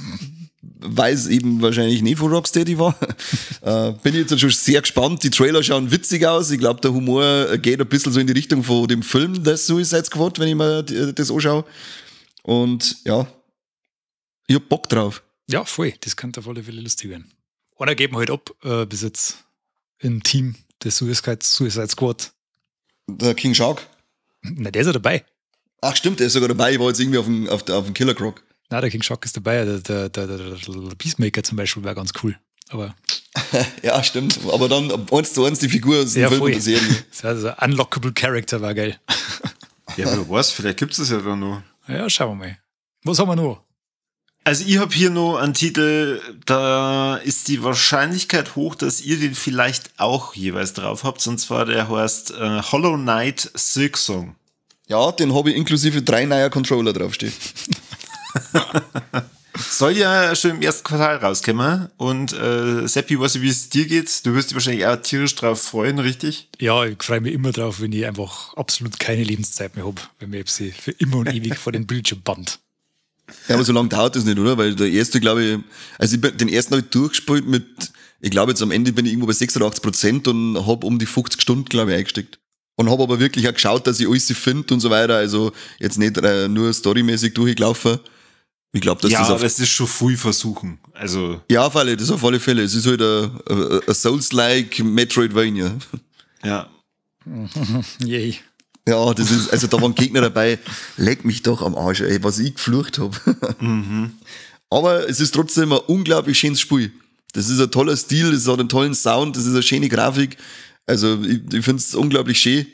weil es eben wahrscheinlich nicht von Rocksteady war, bin ich jetzt schon sehr gespannt. Die Trailer schauen witzig aus. Ich glaube, der Humor geht ein bisschen so in die Richtung von dem Film des Suicide Squad, wenn ich mir das anschaue. Und ja, ich hab Bock drauf. Ja, voll. Das könnte auf alle Fälle lustig werden. Einer geben halt ab, bis jetzt im Team des Suicide Squad. Der King Shark? Na, der ist ja dabei. Ach stimmt, der ist sogar dabei. Ich war jetzt irgendwie auf dem Killer Croc. Nein, der King Shark ist dabei. Der Peacemaker zum Beispiel war ganz cool. Aber ja, stimmt. Aber dann 1:1 die Figur aus dem Film und der Serie. Das war so ein unlockable Character, war geil. Ja, aber was? Vielleicht gibt es das ja dann noch. Ja, schauen wir mal. Was haben wir noch? Also ich habe hier noch einen Titel, da ist die Wahrscheinlichkeit hoch, dass ihr den vielleicht auch jeweils drauf habt, und zwar der heißt Hollow Knight Silksong. Ja, den habe ich inklusive 3 neuer Controller draufstehen. Soll ja schon im ersten Quartal rauskommen. Und Seppi, weiß ich, wie es dir geht. Du wirst dich wahrscheinlich auch tierisch drauf freuen, richtig? Ja, ich freue mich immer drauf, wenn ich einfach absolut keine Lebenszeit mehr hab, wenn mir sie für immer und ewig vor den Bildschirm bannt. Ja, aber so lange dauert das nicht, oder? Weil der erste, glaube ich, also ich bin, den ersten habe ich durchgespielt mit, ich glaube jetzt am Ende bin ich irgendwo bei 86% und hab um die 50 Stunden, glaube ich, eingesteckt. Und hab aber wirklich auch geschaut, dass ich alles finde und so weiter. Also jetzt nicht nur storymäßig durchgelaufen. Ich glaub, dass ja, das auf aber es ist schon früh versuchen. Also ja, auf alle, das auf alle Fälle. Es ist halt ein Souls-like Metroidvania. Ja. Yay. Ja, das ist, also da waren Gegner dabei, leck mich doch am Arsch, ey, was ich geflucht hab. Aber es ist trotzdem ein unglaublich schönes Spiel. Das ist ein toller Stil, das hat einen tollen Sound, das ist eine schöne Grafik. Also ich find's unglaublich schön,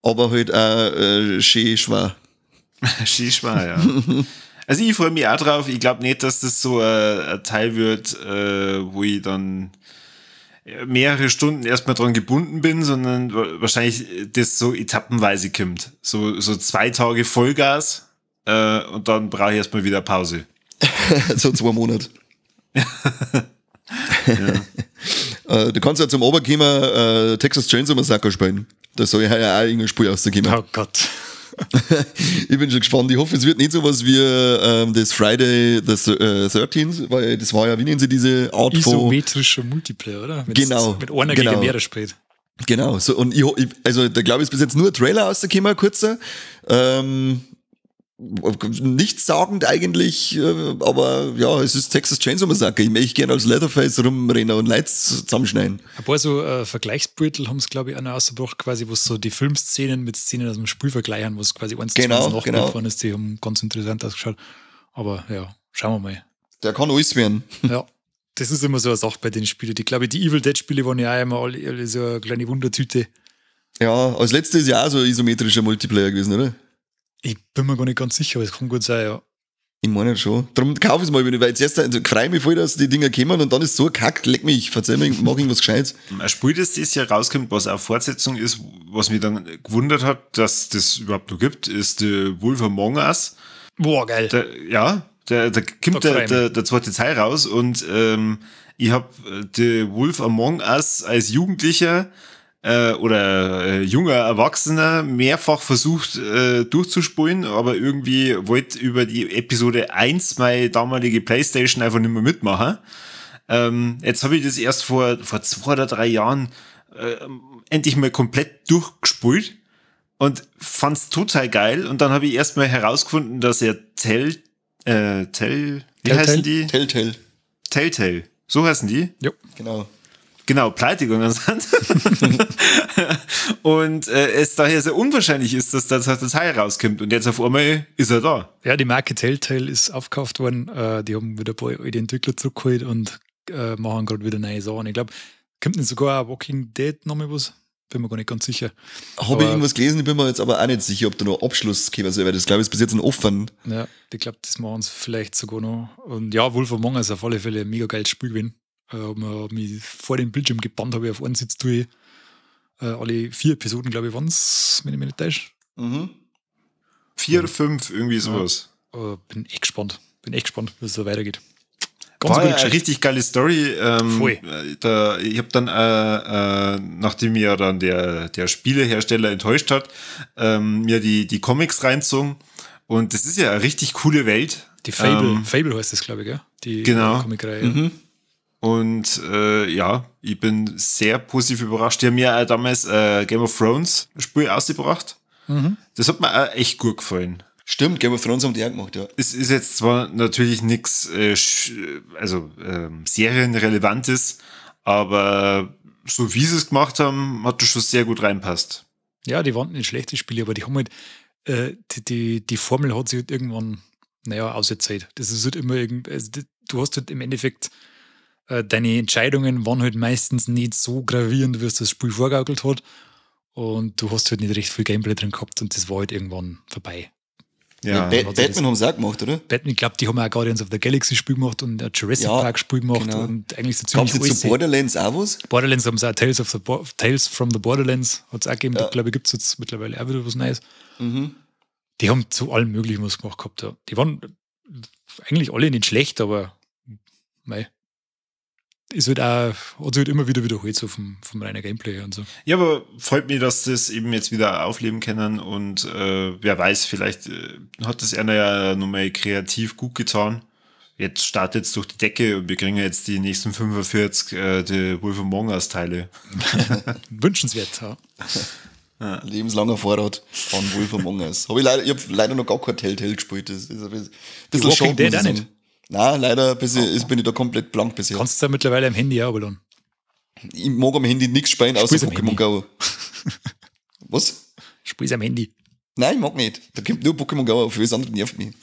aber halt auch schön schwer. Schön schwer, ja. Also ich freue mich auch drauf. Ich glaub nicht, dass das so ein Teil wird, wo ich dann mehrere Stunden erstmal dran gebunden bin, sondern wahrscheinlich das so etappenweise kommt. So 2 Tage Vollgas und dann brauche ich erstmal wieder Pause. So 2 Monate. Ja. Du kannst ja zum Oberkommen Texas Chainsaw Massacre spielen. Da soll ja auch irgendein Spiel rauskommen. Oh Gott. Ich bin schon gespannt. Ich hoffe, es wird nicht sowas wie das Friday the 13th, weil das war ja, wie nennen sie diese Art von isometrischer Multiplayer, oder? Wenn's genau, mit einer genau. gegen mehrere spielt. Genau. So, und ich, also da glaube ich, ist bis jetzt nur ein Trailer rausgekommen, kurzer. Nichtssagend eigentlich, aber ja, es ist Texas Chainsaw Massacre. Ich möchte gerne als Leatherface rumrennen und Leute zusammenschneiden. Ein paar so Vergleichsbeutel haben es, glaube ich, auch noch rausgebracht, quasi, wo so die Filmszenen mit Szenen aus dem Spiel vergleichen, wo es quasi eins zu eins nachgebaut worden ist. Die haben ganz interessant ausgeschaut. Aber ja, schauen wir mal. Der kann alles werden. Ja, das ist immer so eine Sache bei den Spielen. Ich glaube, die Evil Dead Spiele waren ja auch immer alle so eine kleine Wundertüte. Ja, als letztes ist ja auch so ein isometrischer Multiplayer gewesen, oder? Ich bin mir gar nicht ganz sicher, aber es kann gut sein, ja. Ich meine schon. Darum kaufe ich es mal wieder, weil jetzt erst also, freue ich mich voll, dass die Dinger kommen und dann ist so ein Kack, leck mich, verzeih mir, mach irgendwas Gescheites. Ein Spiel, das dieses Jahr rauskommt, was auch Fortsetzung ist, was mich dann gewundert hat, dass das überhaupt noch gibt, ist The Wolf Among Us. Boah, geil. Da kommt der zweite Teil raus und ich habe The Wolf Among Us als Jugendlicher oder junger Erwachsener mehrfach versucht durchzuspulen, aber irgendwie wollte über die Episode 1 meine damalige Playstation einfach nicht mehr mitmachen. Jetzt habe ich das erst vor 2 oder 3 Jahren endlich mal komplett durchgespult und fand's total geil. Und dann habe ich erst mal herausgefunden, dass er Telltale? Telltale. So heißen die? Jo. Genau. Genau, pleite gegangen sind. Und es daher sehr unwahrscheinlich ist, dass da der Teil rauskommt. Und jetzt auf einmal ist er da. Ja, die Marke Telltale ist aufgekauft worden. Die haben wieder ein paar alte Entwickler zurückgeholt und machen gerade wieder neue Sachen. Ich glaube, kommt nicht sogar Walking Dead nochmal was? Bin mir gar nicht ganz sicher. Habe ich irgendwas gelesen, ich bin mir jetzt aber auch nicht sicher, ob da noch Abschluss kommt, weil das, glaube ich, ist bis jetzt ein offen. Ja, ich glaube, das machen sie vielleicht sogar noch. Und ja, Wolf Among Us ist auf alle Fälle ein mega geiles Spiel gewesen. Hab mich vor dem Bildschirm gebannt, habe ich auf einen Sitz durch. Alle 4 Episoden, glaube ich, waren es, wenn ich mich nicht täusche. Mhm. 4 oder 5, irgendwie sowas. Ja, bin echt gespannt. Bin echt gespannt, wie es so weitergeht. Ganz War ja eine richtig geile Story. Voll. Ich habe dann, nachdem mir dann der Spielehersteller enttäuscht hat, mir die Comics reinzogen. Und das ist ja eine richtig coole Welt. Die Fable, Fable heißt das, glaube ich, gell? Die Comicreihe. Mhm. Und ja, ich bin sehr positiv überrascht. Die haben mir auch damals Game of Thrones Spiel ausgebracht. Mhm. Das hat mir auch echt gut gefallen. Stimmt, Game of Thrones haben die auch gemacht, ja. Es ist jetzt zwar natürlich nichts serienrelevantes, aber so wie sie es gemacht haben, hat das schon sehr gut reinpasst. Ja, die waren nicht schlechte Spiele, aber die haben halt, die Formel hat sich halt irgendwann, naja, auserzählt. Das ist halt immer irgendwie, also du hast halt im Endeffekt deine Entscheidungen waren halt meistens nicht so gravierend, wie es das Spiel vorgaukelt hat. Und du hast halt nicht recht viel Gameplay drin gehabt und das war halt irgendwann vorbei. Ja. Batman haben sie auch gemacht, oder? Batman, ich glaube, die haben auch Guardians of the Galaxy Spiel gemacht und ein Jurassic Park Spiel gemacht, genau. Und eigentlich so ziemlich alles. Zu Borderlands auch was? Borderlands haben sie auch Tales from the Borderlands hat es auch gegeben. Ja. Da, glaube ich, gibt es jetzt mittlerweile auch wieder was Neues. Mhm. Die haben zu allem Möglichen was gemacht gehabt. Ja. Die waren eigentlich alle nicht schlecht, aber mei. Ist halt auch, hat sich halt immer wieder wiederholt, so vom reinen Gameplay und so. Ja, aber freut mich, dass das eben jetzt wieder aufleben können und wer weiß, vielleicht hat das einer ja nochmal kreativ gut getan. Jetzt startet es durch die Decke und wir kriegen jetzt die nächsten 45 die Wolf Among Us Teile. Wünschenswert, ja. Ja. Lebenslanger Vorrat an Wolf Among Us. Ich hab leider noch gar kein Telltale gespielt. Das ist ein bisschen schade, Dead auch nicht. Nein, leider bin ich da komplett blank bisher. Kannst du da mittlerweile am Handy auch runterladen? Ich mag am Handy nichts spielen, außer Pokémon Go. Was? Spiel's am Handy. Nein, ich mag nicht. Da kommt nur Pokémon Go auf, alles andere nervt mich.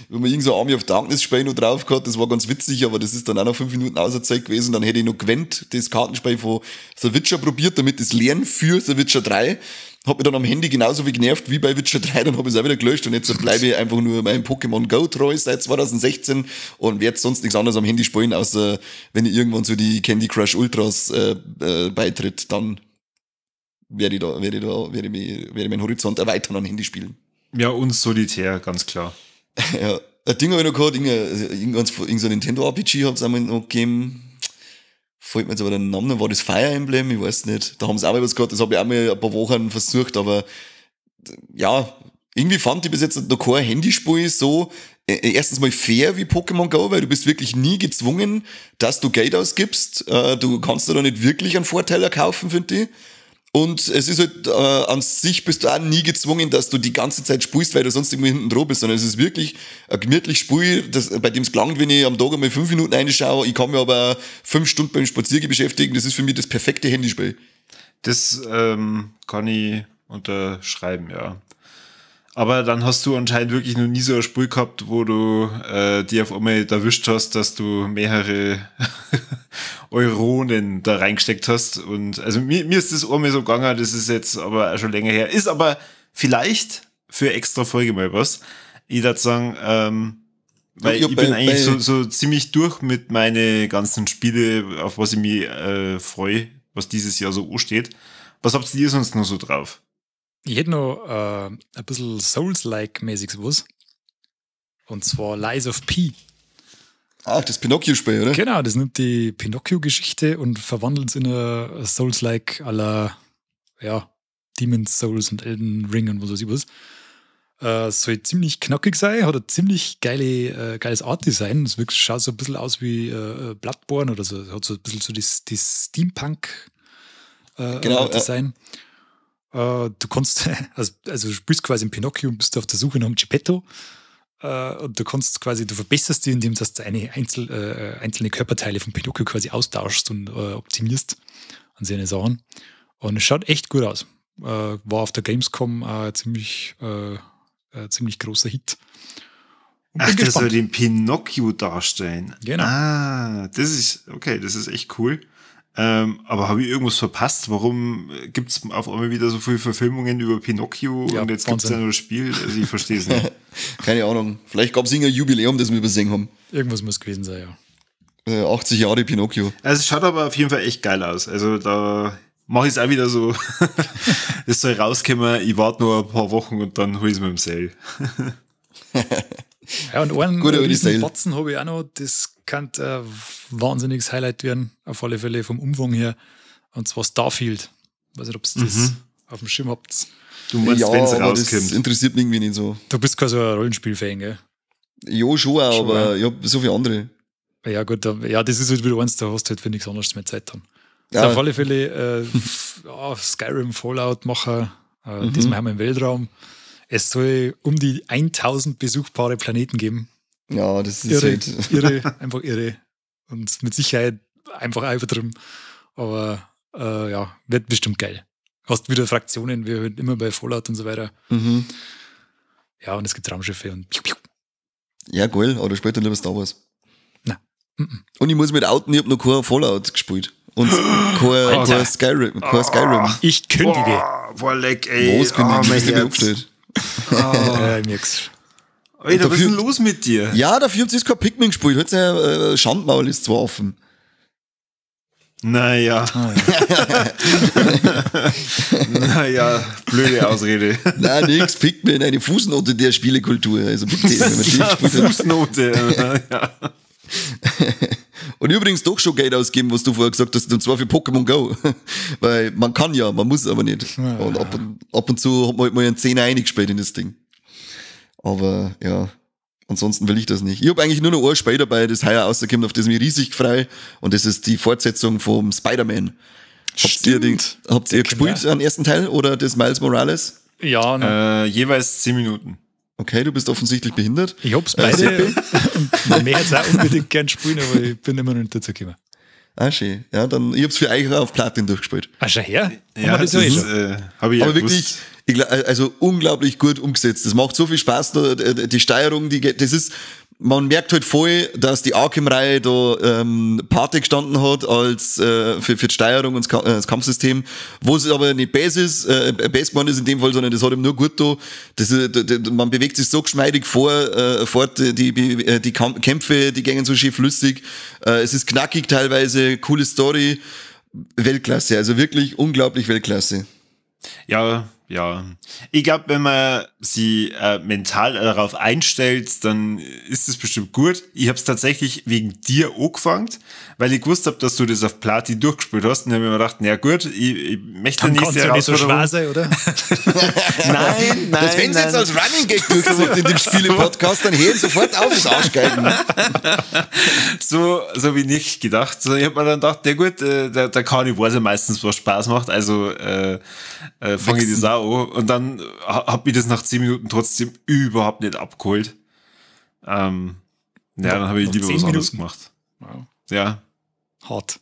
Wenn man irgend so Army of Darkness Spiel noch drauf gehabt, das war ganz witzig, aber das ist dann auch noch 5 Minuten außer Zeit gewesen. Dann hätte ich noch Gwent, das Kartenspiel von The Witcher probiert, damit ich es lerne für The Witcher 3. Hat mich dann am Handy genauso wie genervt wie bei Witcher 3, dann habe ich es auch wieder gelöscht und jetzt bleibe ich einfach nur meinem Pokémon Go treu seit 2016 und werde sonst nichts anderes am Handy spielen, außer wenn ich irgendwann zu die Candy Crush Ultras beitritt, dann werde ich meinen Horizont erweitern an Handyspielen. Ja, und Solitär, ganz klar. Ja, ein Ding habe ich noch gehabt, irgend so ein Nintendo RPG hat es einmal noch gegeben. Fällt mir jetzt aber der Name, war das Fire Emblem? Ich weiß nicht. Da haben sie auch mal was gehabt, das habe ich auch mal ein paar Wochen versucht, aber ja, irgendwie fand ich bis jetzt noch kein Handyspiel so erstens mal fair wie Pokémon Go, weil du bist wirklich nie gezwungen, dass du Geld ausgibst. Du kannst dir da nicht wirklich einen Vorteil erkaufen, finde ich. Und es ist halt, an sich bist du auch nie gezwungen, dass du die ganze Zeit spielst, weil du sonst irgendwie hinten dran bist, sondern es ist wirklich ein gemütliches Spiel, das, bei dem es gelangt, wenn ich am Tag einmal 5 Minuten reinschaue. Ich kann mich aber 5 Stunden beim Spaziergehen beschäftigen. Das ist für mich das perfekte Handyspiel. Das kann ich unterschreiben, ja. Aber dann hast du anscheinend wirklich noch nie so ein Spiel gehabt, wo du die auf einmal erwischt hast, dass du mehrere Euronen da reingesteckt hast. Und also mir ist das einmal so gegangen, das ist jetzt aber auch schon länger her. Ist aber vielleicht für extra Folge mal was. Ich würde sagen, weil ich bin eigentlich so ziemlich durch mit meinen ganzen Spiele, auf was ich mich freue, was dieses Jahr so ansteht. Was habt ihr sonst noch so drauf? Ich hätte noch ein bisschen Souls-like-mäßiges was. Und zwar Lies of P. Ach, das Pinocchio-Spiel, oder? Genau, das nimmt die Pinocchio-Geschichte und verwandelt es in eine Souls-like à la, ja, Demon's Souls und Elden Ring und was weiß ich was. Soll ziemlich knackig sein, hat ein ziemlich geiles Art-Design. Es wirklich, schaut so ein bisschen aus wie Bloodborne oder so. Hat so ein bisschen so das Steampunk genau, Design. Du kannst, also du spielst quasi in Pinocchio und bist auf der Suche nach einem Geppetto. Und du kannst quasi, du verbesserst dich, indem du eine einzelne Körperteile von Pinocchio quasi austauschst und optimierst an seine Sachen. Und es schaut echt gut aus. War auf der Gamescom ziemlich großer Hit. Und ach, das soll den Pinocchio darstellen. Genau. Ah, das ist, okay, das ist echt cool. Aber habe ich irgendwas verpasst? Warum gibt es auf einmal wieder so viele Verfilmungen über Pinocchio, ja, und jetzt gibt es ja nur das Spiel? Also ich verstehe es nicht. Keine Ahnung. Vielleicht gab es irgendein Jubiläum, das wir übersehen haben. Irgendwas muss gewesen sein, ja. 80 Jahre Pinocchio. Also es schaut aber auf jeden Fall echt geil aus. Also da mache ich es auch wieder so. Es soll rauskommen, ich warte nur ein paar Wochen und dann hole ich es mir im Sale. Ja, und einen riesen Batzen habe ich auch noch. Das kann ein wahnsinniges Highlight werden, auf alle Fälle vom Umfang her. Und zwar Starfield. Ich weiß nicht, ob ihr das auf dem Schirm habt. Du meinst, ja, wenn es rauskommt. Das interessiert mich irgendwie nicht so. Du bist kein so ein Rollenspiel-Fan, gell? Ja, schon auch, aber ich habe so viele andere. Ja, gut, ja, das ist halt wieder eins, da hast du halt für nichts anderes mehr Zeit dann. Ja. Also auf alle Fälle Skyrim Fallout-Macher, diesmal haben wir im Weltraum. Es soll um die 1000 besuchbare Planeten geben. Ja, das ist irre, halt irre, einfach irre. Und mit Sicherheit einfach übertrieben. Aber ja, wird bestimmt geil. Hast wieder Fraktionen, wie halt immer bei Fallout und so weiter. Mhm. Ja, und es gibt Raumschiffe und piu, piu. Ja, geil, aber später lieber Star Wars. Nein. Mhm. Und ich muss mit outen, ich hab noch kein Fallout gespielt. Und kein Skyrim, kein Skyrim. Ich kündige. Boah, leck, ey. Was kündige? Ich bin aufgestellt. Oh. Ja, ich merk's. Alter, was ist denn los mit dir? Ja, dafür habt ihr kein Pikmin gespielt. Heute Schandmaul ist zwar offen. Naja. Naja, blöde Ausrede. Nein, nix, Pikmin, eine Fußnote der Spielekultur. Also bitte, wenn man die ja, Fußnote. Ja. Und übrigens doch schon Geld ausgeben, was du vorher gesagt hast, und zwar für Pokémon Go. Weil man kann ja, man muss aber nicht. Ja. Und ab und zu hat man halt mal einen Zehner eingespielt in das Ding. Aber ja, ansonsten will ich das nicht. Ich habe eigentlich nur noch ein Spiel dabei, das heuer rauskommt, auf das ich mich riesig freue. Und das ist die Fortsetzung vom Spider-Man. Habt ihr gespielt den ersten Teil oder das Miles Morales? Ja. Jeweils 10 Minuten. Okay, du bist offensichtlich behindert. Ich hab's beide. Und mehr jetzt auch unbedingt gern spielen, aber ich bin immer noch nicht dazu gekommen. Ah, schön. Ja, dann, ich hab's für euch auch auf Platin durchgespielt. Ah, schau her. Ja, das ist, hab ich ja aber wirklich, also unglaublich gut umgesetzt. Das macht so viel Spaß, die Steuerung, das ist, man merkt halt voll, dass die Arkham-Reihe da Pate gestanden hat als für die Steuerung und das Kampfsystem, wo es aber nicht Base ist, Base geworden ist in dem Fall, sondern das hat ihm nur gut da. Das, man bewegt sich so geschmeidig fort, die Kämpfe, die gängen so schön flüssig. Es ist knackig teilweise, coole Story, Weltklasse, also wirklich unglaublich Weltklasse. Ja, ja. Ich glaube, wenn man sie mental darauf einstellt, dann ist es bestimmt gut. Ich habe es tatsächlich wegen dir angefangen, weil ich gewusst habe, dass du das auf Platin durchgespielt hast. Und dann habe ich mir gedacht, na gut, ich möchte nicht sehr nicht so schwer sein, oder? Nein, nein. Das, wenn sie jetzt als Running Gag durchzieht in dem Spiele-Podcast, dann heben sofort auf das Arschgeigen. So wie nicht gedacht. So, ich habe mir dann gedacht, na gut, der Kani weiß ja meistens, was Spaß macht, also fange ich das auch an. Und dann hab ich das nach 10 Minuten trotzdem überhaupt nicht abgeholt. Ja, dann habe ich lieber was anderes gemacht. Wow. Ja. Hart.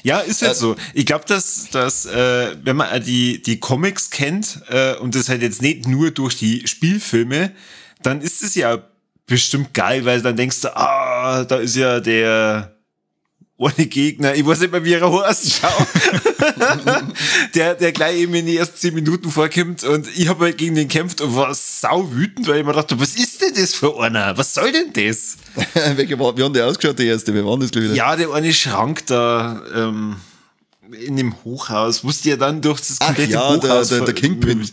Ja, ist halt so. Ich glaube, dass wenn man die Comics kennt und das halt jetzt nicht nur durch die Spielfilme, dann ist es ja bestimmt geil, weil dann denkst du, da ist ja der ohne Gegner, ich weiß nicht mehr, wie er heißt, schau. der gleich eben in die ersten 10 Minuten vorkommt und ich habe halt gegen den gekämpft und war sau wütend, weil ich mir dachte, was ist denn das für einer? Was soll denn das? Wie haben der ausgeschaut, der erste? Wer war das, glaube ich? Ja, der eine Schrank da in dem Hochhaus, wusste ja dann durch das komplette Hochhaus. Der Kingpin.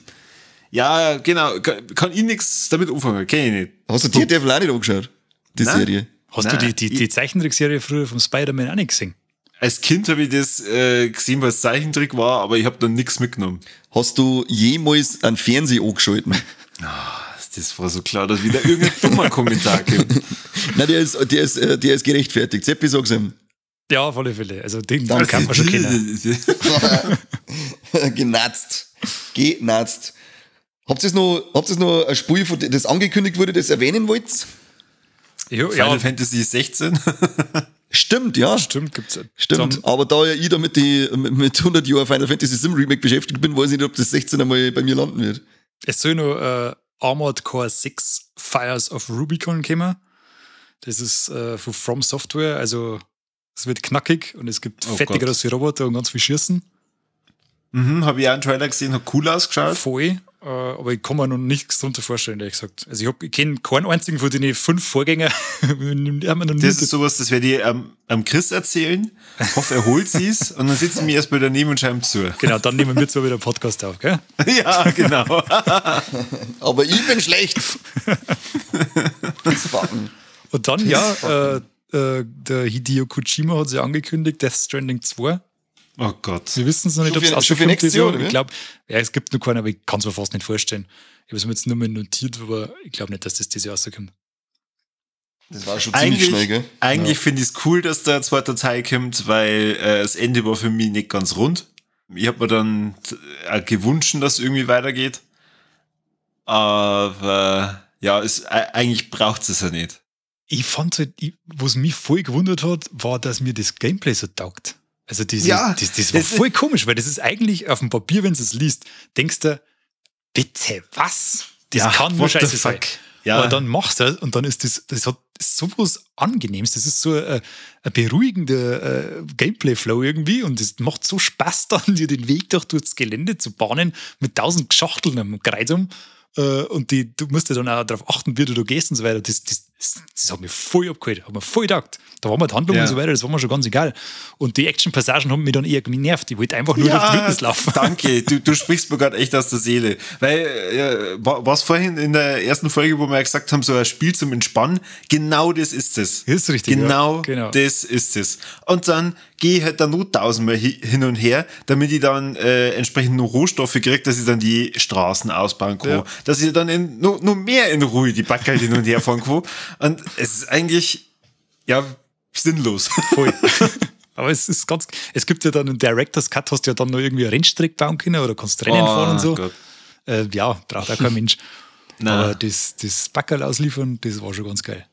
Ja, genau. Kann ich nichts damit anfangen, kenn ich nicht. Hast du die Devil auch nicht angeschaut? Die Nein. Serie? Hast du die Zeichentrickserie früher vom Spider-Man auch nicht gesehen? Als Kind habe ich das gesehen, weil es Zeichentrick war, aber ich habe dann nichts mitgenommen. Hast du jemals einen Fernseher angeschalten? Das war so klar, dass wieder irgendein dummer Kommentar gibt. Nein, der ist gerechtfertigt. Seppi, sag's ihm. Ja, auf alle Fälle. Also den kann man schon kennen. Genatzt. Genatzt. Habt ihr noch ein Spiel, das angekündigt wurde, das erwähnen wollt? Ja, Final Fantasy 16. Stimmt, ja. Stimmt, gibt's. Stimmt, aber da ja ich da mit 100 Jahren Final Fantasy Sim Remake beschäftigt bin, weiß ich nicht, ob das 16 einmal bei mir landen wird. Es soll noch Armored Core 6 Fires of Rubicon kommen. Das ist von From Software, also es wird knackig und es gibt fette große Roboter und ganz viel Schießen. Mhm, habe ich auch einen Trailer gesehen, hat cool ausgeschaut. Voll, aber ich kann mir noch nichts darunter vorstellen, ehrlich gesagt. Also ich kenne keinen einzigen von den 5 Vorgängern. Das ist sowas, das werde ich am Chris erzählen. Hoffe, er holt sie's und dann sitzen wir erstmal daneben und schauen zu. Genau, dann nehmen wir zwar wieder einen Podcast auf, gell? Ja, genau. Aber ich bin schlecht. Und dann, ja, der Hideo Kojima hat sich angekündigt, Death Stranding 2. Oh Gott. Wir wissen es noch nicht, ob es schon für nächstes Jahr, oder? Ich glaube, ja, es gibt noch keinen, aber ich kann es mir fast nicht vorstellen. Ich habe es mir jetzt nur mal notiert, aber ich glaube nicht, dass das dieses Jahr rauskommt. Das war schon ziemlich schnell, gell? Eigentlich finde ich es cool, dass da ein zweiter Teil kommt, weil das Ende war für mich nicht ganz rund. Ich habe mir dann gewünscht, dass es irgendwie weitergeht. Aber ja, eigentlich braucht es ja nicht. Ich fand halt, was mich voll gewundert hat, war, dass mir das Gameplay so taugt. Also das war voll komisch, weil das ist eigentlich auf dem Papier, wenn du es liest, denkst du, bitte, was? Das kann nur scheiße sein. Ja. Aber dann machst du es und dann ist das hat sowas Angenehmes. Das ist so ein beruhigender Gameplay-Flow irgendwie und es macht so Spaß dann, dir den Weg durch durchs Gelände zu bahnen mit 1000 Schachteln am Kreis um. Und du musst ja dann auch darauf achten, wie du da gehst und so weiter. Das hat mich voll abgeholt, hat mir voll getaugt. Da war mir die Handlung und so weiter, das war mir schon ganz egal. Und die Action-Passagen haben mich dann eher genervt. Ich wollte einfach nur durch die Wildnis laufen. Danke, du sprichst mir gerade echt aus der Seele. Weil, was vorhin in der ersten Folge, wo wir ja gesagt haben, so ein Spiel zum Entspannen, genau das ist es. Ist richtig. Genau, ja, genau. Das ist es. Und dann gehe ich halt dann nur 1000-mal hin und her, damit ich dann entsprechend nur Rohstoffe kriege, dass ich dann die Straßen ausbauen kann. Ja. Dass ich dann nur mehr in Ruhe die Backel hin und her fahren kann. Und es ist eigentlich, ja, sinnlos. Voll. Aber es ist ganz, es gibt ja dann einen Director's Cut, hast du ja dann noch irgendwie eine Rennstrecke bauen können oder kannst Rennen fahren und so. Ja, braucht auch kein Mensch. Aber das Backerl ausliefern, das war schon ganz geil.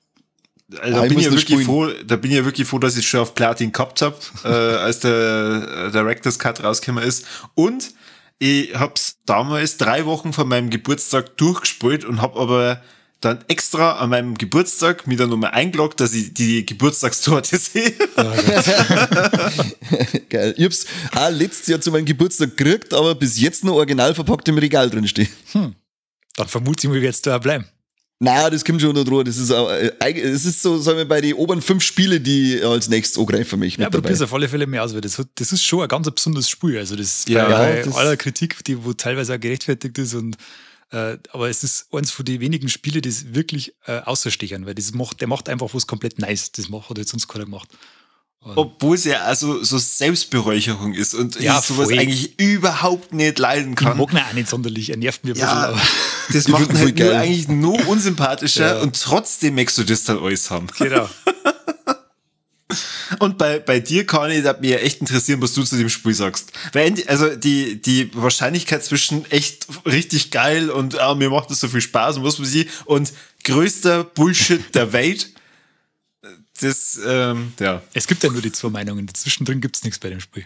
Also, da bin ich ja wirklich froh, dass ich schon auf Platin gehabt habe, als der Director's Cut rausgekommen ist. Und ich hab's damals 3 Wochen vor meinem Geburtstag durchgespielt und hab aber dann extra an meinem Geburtstag mich dann nochmal eingeloggt, dass ich die Geburtstagstorte sehe. Oh Geil. Ich hab's auch letztes Jahr zu meinem Geburtstag gekriegt, aber bis jetzt noch original verpackt im Regal drin steht. Dann vermute ich mal, wird's da auch bleiben. Nein, das kommt schon unter Drohung. Das ist auch, es ist so, sagen wir, bei den oberen 5 Spiele, die als nächstes angreifen mich. Ja, aber du bist auf alle Fälle mehr aus, weil das ist schon ein ganz besonderes Spiel. Also das bei aller Kritik, die wo teilweise auch gerechtfertigt ist und aber es ist eins von den wenigen Spiele, die es wirklich außerstechen, weil der macht einfach was komplett nice. Das hat jetzt sonst keiner gemacht. Und obwohl es ja also so Selbstberäucherung ist und ich sowas eigentlich überhaupt nicht leiden kann. Ich mag ihn auch nicht sonderlich, er nervt mir ein bisschen. Aber das macht ihn halt nur eigentlich nur unsympathischer und trotzdem möchtest du das dann alles haben. Genau. Und bei dir, Conny, da hat mich ja echt interessieren, was du zu dem Spiel sagst. Weil, also die Wahrscheinlichkeit zwischen echt richtig geil und mir macht das so viel Spaß und was weiß ich und größter Bullshit der Welt, das, ja. Es gibt ja nur die 2 Meinungen. Dazwischen drin gibt es nichts bei dem Spiel.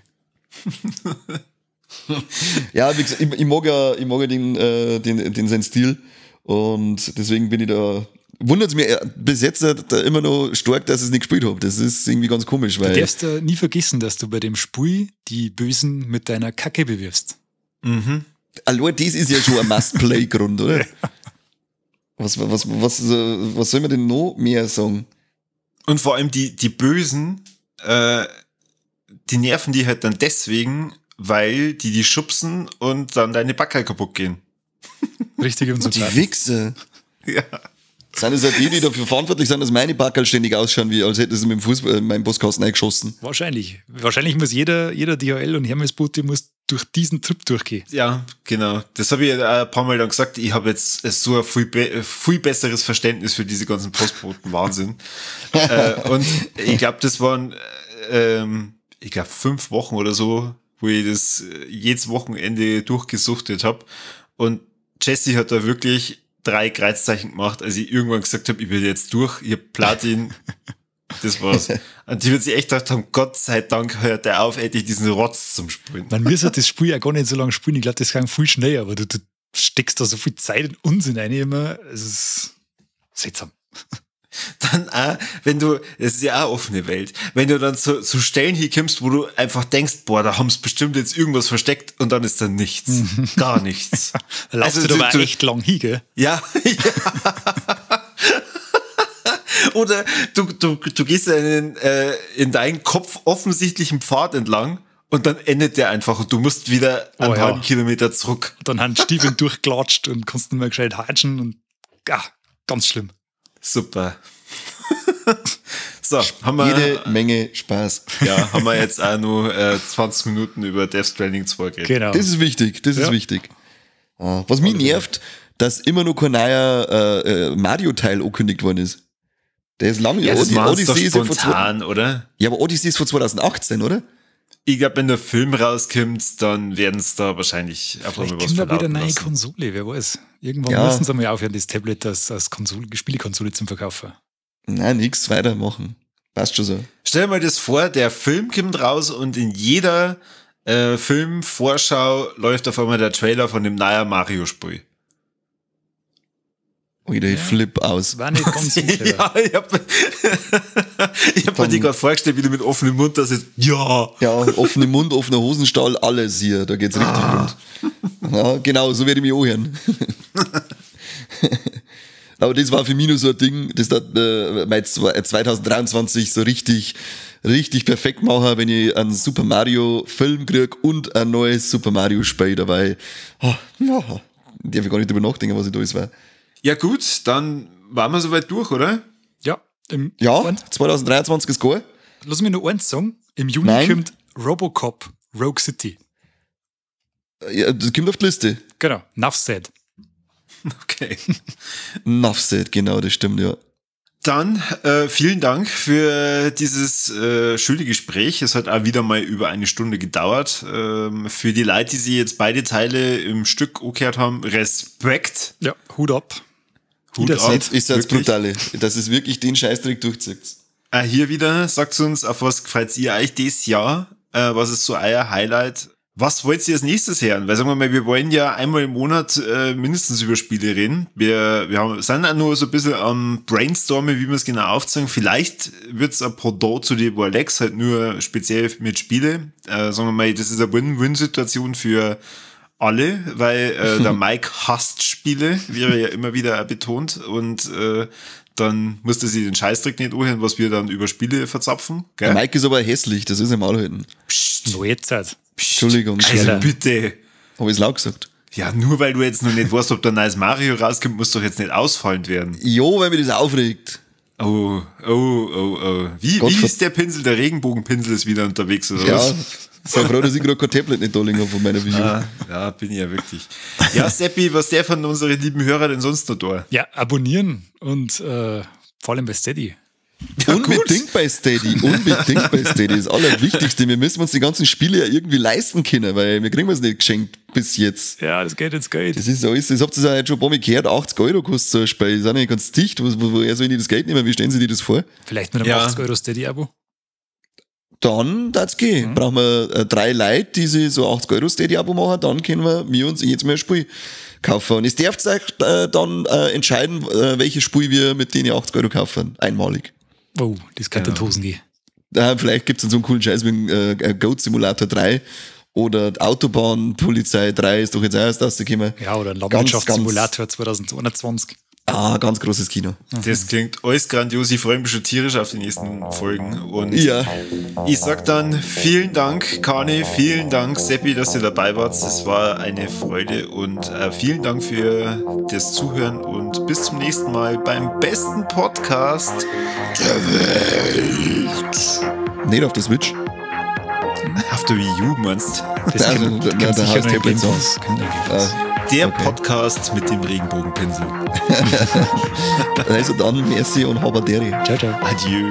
Ja, wie gesagt, ich mag ja den seinen Stil und deswegen bin ich da. Wundert es mir bis jetzt da immer noch stark, dass ich es nicht gespielt habe. Das ist irgendwie ganz komisch. Weil du darfst ja nie vergessen, dass du bei dem Spiel die Bösen mit deiner Kacke bewirfst. Mhm. Allein das ist ja schon ein Must-Play-Grund, oder? Ja. Was soll man denn noch mehr sagen? Und vor allem die Bösen, die nerven die halt dann deswegen, weil die schubsen und dann deine Backe kaputt gehen. Richtig und so. Die Wichser. Ja. Sind es ja die, die dafür verantwortlich sind, dass meine Backerl ständig ausschauen, wie als hätten sie mit dem Fußball meinen Postkasten eingeschossen? Wahrscheinlich. Wahrscheinlich muss jeder DHL und Hermes-Bote muss durch diesen Trip durchgehen. Ja, genau. Das habe ich ein paar Mal dann gesagt. Ich habe jetzt so ein viel besseres Verständnis für diese ganzen Postboten. Wahnsinn. Und ich glaube, das waren, 5 Wochen oder so, wo ich das jedes Wochenende durchgesuchtet habe. Und Jesse hat da wirklich 3 Kreuzzeichen gemacht, als ich irgendwann gesagt habe, ich bin jetzt durch, ich hab Platin, das war's. Und die wird sich echt gedacht haben, Gott sei Dank hört der auf, endlich diesen Rotz zum Spielen. Man muss ja das Spiel ja gar nicht so lange spielen, ich glaube, das ging viel schneller, aber du steckst da so viel Zeit in Unsinn rein immer, es ist seltsam. Dann auch, wenn du, das ist ja auch offene Welt, wenn du dann zu Stellen hier kommst, wo du einfach denkst, boah, da haben sie bestimmt jetzt irgendwas versteckt und dann ist da nichts. Gar nichts. Da laufst du aber echt lang hin, gell? Ja. Ja. Oder du gehst in deinen Kopf offensichtlichen Pfad entlang und dann endet der einfach und du musst wieder einen halben Kilometer zurück. Und dann haben Stiefeln durchgelatscht und kannst nicht mehr gescheit hatschen und ganz schlimm. Super. So, haben wir jede Menge Spaß. Ja, haben wir jetzt auch nur 20 Minuten über Death Stranding 2 geredet. Genau. Das ist wichtig, das ist wichtig. Was mich nervt, dass immer noch kein neuer Mario-Teil angekündigt worden ist. Der ist lange. Ja, das Odyssey ist ja spontan, oder? Ja, aber Odyssey ist von 2018, oder? Ich glaube, wenn der Film rauskommt, dann werden es da wahrscheinlich einfach mal was verlauten wieder eine neue Konsole, wer weiß. Irgendwann müssen sie mal aufhören, das Tablet als Konsole, Spielekonsole zum Verkaufen. Nein, nichts weitermachen. Passt schon so. Stell dir mal das vor, der Film kommt raus und in jeder Filmvorschau läuft auf einmal der Trailer von dem neuen Mario-Spiel. Alter, ich flipp aus. War nicht ganz so clever. Ja, ich hab, ich hab mir die gerade vorgestellt, wie du mit offenem Mund da sitzt. Ja. Ja, offenem Mund, offener Hosenstall, alles hier. Da geht's richtig rund. Ja, genau, so werde ich mich auch hören. Aber das war für mich nur so ein Ding, das hat mein 2023 so richtig, richtig perfekt machen, wenn ich einen Super Mario Film krieg und ein neues Super Mario Spiel dabei. Oh, oh, darf ich gar nicht drüber nachdenken, was ich da alles war. Ja gut, dann waren wir soweit durch, oder? Ja. Ja, 2023 ist geil. Lass mich noch eins sagen. Im Juni Nein. kommt Robocop Rogue City. Ja, das kommt auf die Liste. Genau, enough said. Okay. Enough said, genau, das stimmt, ja. Dann vielen Dank für dieses schöne Gespräch. Es hat auch wieder mal über eine Stunde gedauert. Für die Leute, die sich jetzt beide Teile im Stück angehört haben, Respekt. Ja, Hut ab. Hut ab. Jetzt ist das Wirklich. brutale, dass es wirklich den Scheißdreck durchzieht. Hier wieder, sagt uns, auf was gefällt ihr euch dieses Jahr? Was ist so euer Highlight? Was wollt ihr als nächstes hören? Weil sagen wir mal, wir wollen ja einmal im Monat mindestens über Spiele reden. Wir sind auch nur so ein bisschen am Brainstormen, wie wir es genau aufzeigen. Vielleicht wird's ein Pendant zu den Warlex, halt nur speziell mit Spiele. Sagen wir mal, das ist eine Win-Win-Situation für alle, weil der Mike hasst Spiele, wie er ja immer wieder betont. Und dann musste sie den Scheißdreck nicht anhören, was wir dann über Spiele verzapfen. Gell? Der Mike ist aber hässlich, das ist ihm auch halten. Psst. Neue Zeit. Entschuldigung. Also bitte. Hab ich's laut gesagt? Ja, nur weil du jetzt noch nicht weißt, ob da ein neues Mario rauskommt, muss doch jetzt nicht ausfallend werden. Jo, weil mich das aufregt. Oh, oh, oh, oh. Wie ist der Pinsel? Der Regenbogenpinsel ist wieder unterwegs, oder ja, was? Sei froh, dass ich gerade kein Tablet nicht da liegen habe von meiner Wii U. Ah, ja, bin ich ja wirklich. Ja, Seppi, was der von unseren lieben Hörern denn sonst noch da? Ja, abonnieren und vor allem bei Steady. Ja, unbedingt bei Steady, unbedingt bei Steady, das Allerwichtigste. Wir müssen uns die ganzen Spiele ja irgendwie leisten können, weil wir kriegen es nicht geschenkt bis jetzt. Ja, das geht jetzt Geld. Das ist alles, das habt ihr ja schon ein paar Mal gehört, 80 Euro kostet so ein Spiel, ist auch nicht ganz dicht, woher soll ich das Geld nehmen, wie stellen Sie sich das vor? Vielleicht mit einem 80 Euro Steady-Abo? Dann darf's gehen. Mhm. Brauchen wir 3 Leute, die sich so 80 Euro Steady-Abo machen, dann können wir uns jetzt mehr ein Spiel kaufen. Und es dürft euch dann entscheiden, welches Spiel wir mit denen 80 Euro kaufen, einmalig. Oh, das kann in die Hosen gehen. Ja, vielleicht gibt es dann so einen coolen Scheiß wie Goat Simulator 3 oder Autobahnpolizei 3 ist doch jetzt auch erst rausgekommen. Ja, oder Landwirtschaftssimulator 2021. Ah, ganz großes Kino. Das klingt alles grandios. Ich freue mich schon tierisch auf die nächsten Folgen. Und ja. Ich sag dann vielen Dank, Kani, vielen Dank, Seppi, dass ihr dabei wart. Es war eine Freude und vielen Dank für das Zuhören und bis zum nächsten Mal beim besten Podcast der Welt. Nicht auf der Switch. Auf der Wii U meinst du? Das also, da sicher noch Game Pass. Der Podcast mit dem Regenbogenpinsel. Also dann, merci und habadere. Ciao, ciao. Adieu.